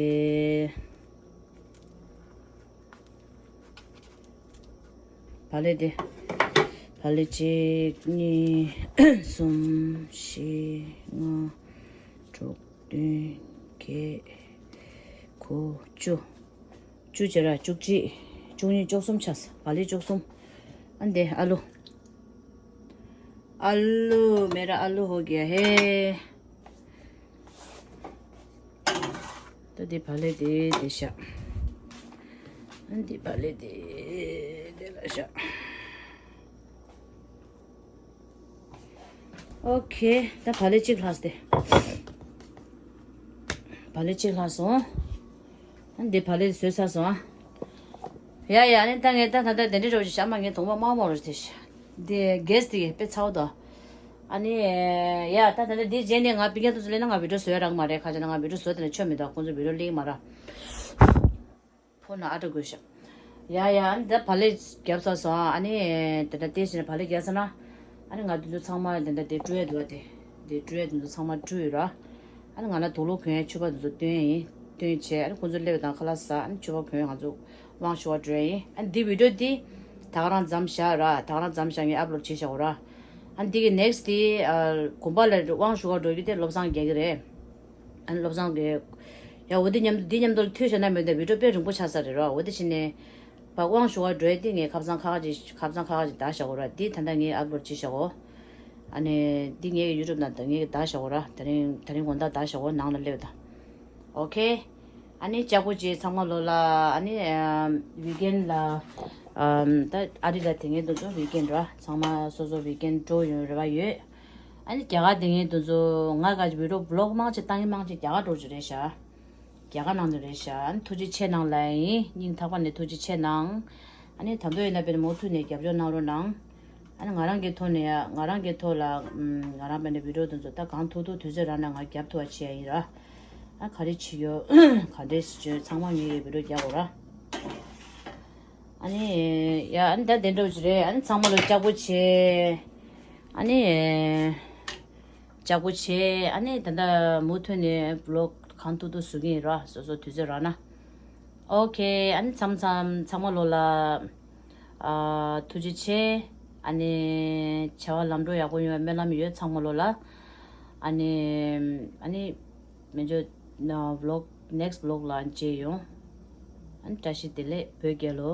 བག་ལེབ་དེ། བག་ལེབ་གཅིག་གཉིས། གསུམ། བཞི། ལྔ། དྲུག་བདུན། བརྒྱད། དགུ། བཅུ། བཅུ་བྱས་ར། བཅུ་གཅིག་བཅུ་གཉིས། བཅུ་གསུམ་ཆགས་སོང་། བག་ལེབ་བཅུ་གསུམ། ཨ་འདི་ཨ་ལུ། ཨ་ལུ་མེ་ར་ཨ་ལུ་ཧོ་གི་ཡ་ཧེ། ད་འདི་བག་ལེབ་དེ་དེ་བཞག་ཨ་འདི་བག་ལེབ་དེ་དེ་ལ་བཞག་ཨོ་ཁེ། ད་བག་ལེབ་གཅིག་ལྷག་སྟེ། བག་ལེབ་གཅིག་ལྷག་སོང་། ཨ་འདི་བག་ལེབ་བཟོས་ཚར་སོང་ཨ། ཡ་ཡ། ཨ་ནི་ད་ངས་ད་ད་ལྟ་དེ་འདྲ་རོགས་ཀྱི་ཤ་མ་ངའི་གདོང་པ་དམར་མོ་རེད་དེ། འདི་གེས་དེ་དཔེ་ཚ་བོ་དོ། ཨ་ནི་ཡ་ད་ད་ལྟ་འདི་རྗེས་ནས་ང་སྤུན་ཀྱག་དེ་ཚོ་སླེབས་ན་ང་བི་ཌིའོ་བཟོ་ཡ་རག་མ་རེད། ཁ་ཆེ་ན་ང་བི་ཌིའོ་བཟོ་དེ་ནས་ཆོ་མི་འདུག་ཁོང་ཚོ་བི་ཌིའོ་གླེང་མ་ར། ཕོ་ན་ཨ་ཏྲ་དགོས་ཤག་ཡ་ཡ། ཨ་ནི་ད་བག་ལེབ་བརྒྱབ་ཚར་སོང་ཨ། ཨ་ནི་དེ་འདྲ་ཏེ་ཞིག་ནས་བག་ལེབ་བརྒྱབ་ཚར་ན། ཨ་ནི་ང་དེ་ཚོ་ཚང་མ་དེ་འདྲ་དེ་བཀྲུ་ཡ་འདུག་བ། དེ་དེ་བཀྲུ་ཡ་དེ་ཚོ་ཚང་མ་བཀྲུས་ཡོད་ར། ཨ་ནི་ང་ལ་དུག་ལོག་གྱོན་ཡ་ཕྱུ་པ་དེ་ཚོ་སྟོན་ཡ་ཡིན། སྟོན་བྱས་ཨ་ནི་ཁོང་ཚོ་སླེབས་དང་ཁ་ལག་ཟ། ཨ་ནི་ཕྱུ་པ་གྱོན་ང་ཚོ་དབང་ཞུ་བ་འགྲོ་ཡ་ཡིན། ཨ་ནི་འདི་བི་ཌིའོ་འདི་ད་ག་རང་མཚམས་བཞག་ར། ད་ག་རང་མཚམས་བཞག་ངས་ཨབ་ལོཌ་བྱེད་བཞག་གོ་ར། ཨ་ནི་འདི་གི་ནེག་སི་ཊི་འདི་ཨ་དགོན་པ་ལ་དབང་ཞུ་བ་འགྲོ་རྒྱུ་དེ་བློ་བཟང་རྒྱལ་གྱི་རེད། ཨ་ནི་བློ་བཟང་གིས། ཡ་འོ་འདི་མཉམ་འདི་མཉམ་དུ་མཐུད་བྱས་ན་མི་འདུག་བི་ཌིའོ་དཔེ་རིང་པོ་ཆགས་ས་རེད་རོ། འོ་འདི་བྱས་ནས་ཕར་དབང་ཞུ་བར་འགྲོ་ཡ་འདི་ངས་ཁ་སང་ཁ་ཁ་ཅིག་ཁ་སང་ཁ་ཁ་ཅིག་བཏང་བཞག་གོ་ར། འདི་ད་ལྟ་ངས་ཨབ་ལོཌ་བྱས་བཞག་གོ། ཨ་ནི་འདི་ངའི་ཡུ་ཊུབ་ནང་ད་ངས་བཏང་བཞག་གོ་ར། དེ་རིང་དེ་རིང་དགོང་དག་བཏང་བཞག་གོ། ནང་ལ་སླེབས་དང་། ཨོ་ཁེ། ཨ་ནི་ལྕགས་པོ་ཅིག་ཚང་མ་ལོ་ལ། ཨ་ནི་ཨམ་ཝིག་ཨེན་ལ། ཨམ་ད་ཨ་རི་ལ་དེ་ངས་འདུག་ཚོ་ཝིག་ཨེན་ར། ཚང་མ་སོ་སོ་ཝིག་ཨེན་འགྲོ་ཡོང་རེ་བ་ཡོད། ཨ་ནི་རྒྱ་གར་དེ་ངས་འདུག་ཚོ་ང་ག་ཅིག་བི་ཌིའོ་བི་ལོག་མང་ཆེ་བཏང་གི་མང་ཆེ་རྒྱ་གར་འགྲོ་ཅིག་རེད་ཤག་རྒྱ་གར་ནང་དུ་རེད་ཤག་ཨ་ནི་ཐུགས་རྗེ་ཆེ་གནང་ལ་ཡིན། སྙིང་ཐག་པ་ནས་ཐུགས་རྗེ་ཆེ་གནང་། ཨ་ནི་ད་དུང་ཡིན་ན་དཔེར་ན་མུ་མཐུད་ནས་རྒྱབ་སྐྱོར་གནང་རོགས་གནང་། ཨ་ནི་ང་རང་གི་ཐོག་ནས་ཡ་ང་རང་གི་ཐོག་ལ་ཨམ་ང་རང་དཔེར་ན་བི་ཌིའོ་དེ་ཚོ་ད་གང་ཐུབ་ཐུབ་དུས་ཚོད་རག་ན་ང་རྒྱབ་ཐུབ་པ་བྱས་ཡིན་ར། ཨ་ག་རེ་བྱེད་ཡོད་ག་འདྲས་བྱེད་ཚང་མ་ངས་བི་ཌིའོ་རྒྱག་དགོས་ར། ཨ་ནི་ཡ་ཨ་ནི་ད་དེ་འདྲ་བོ་ཞིག་རེད། ཨ་ནི་ཚང་མ་ལ་ལྕགས་པོ་བྱེད། ཨ་ནི་ལྕགས་པོ་བྱེད། ཨ་ནི་ད་ལྟ་མུ་མཐུད་ནས་བི་ལོག་གང་ཐུབ་ཐུབ་བཟོ་གི་ཡིན་ར། སོ་སོ་དུས་ཚོད་རག་ན། ཨོ་ཁེ། ཨ་ནི་མཚམས་མཚམས་ཚང་མ་ལོ་ལ་ཨ་ཐུགས་རྗེ་ཆེ། ཨ་ནི་བྱ་བ་ལམ་འགྲོ་ཡག་པོ་ཡོང་བའི་སྨོན་ལམ་ཡོད་ཚང་མ་ལོ་ལ། ཨ་ནི་ཨ་ནི་མི་འཇོ་ན་བི་ལོག་ནེག་སི་ཊི་བི་ལོག་ལ་མཇལ་ཡོང་། ཨ་ནི་བཀྲ་ཤིས་བདེ་ལེགས་བོད་རྒྱལ་ལོ།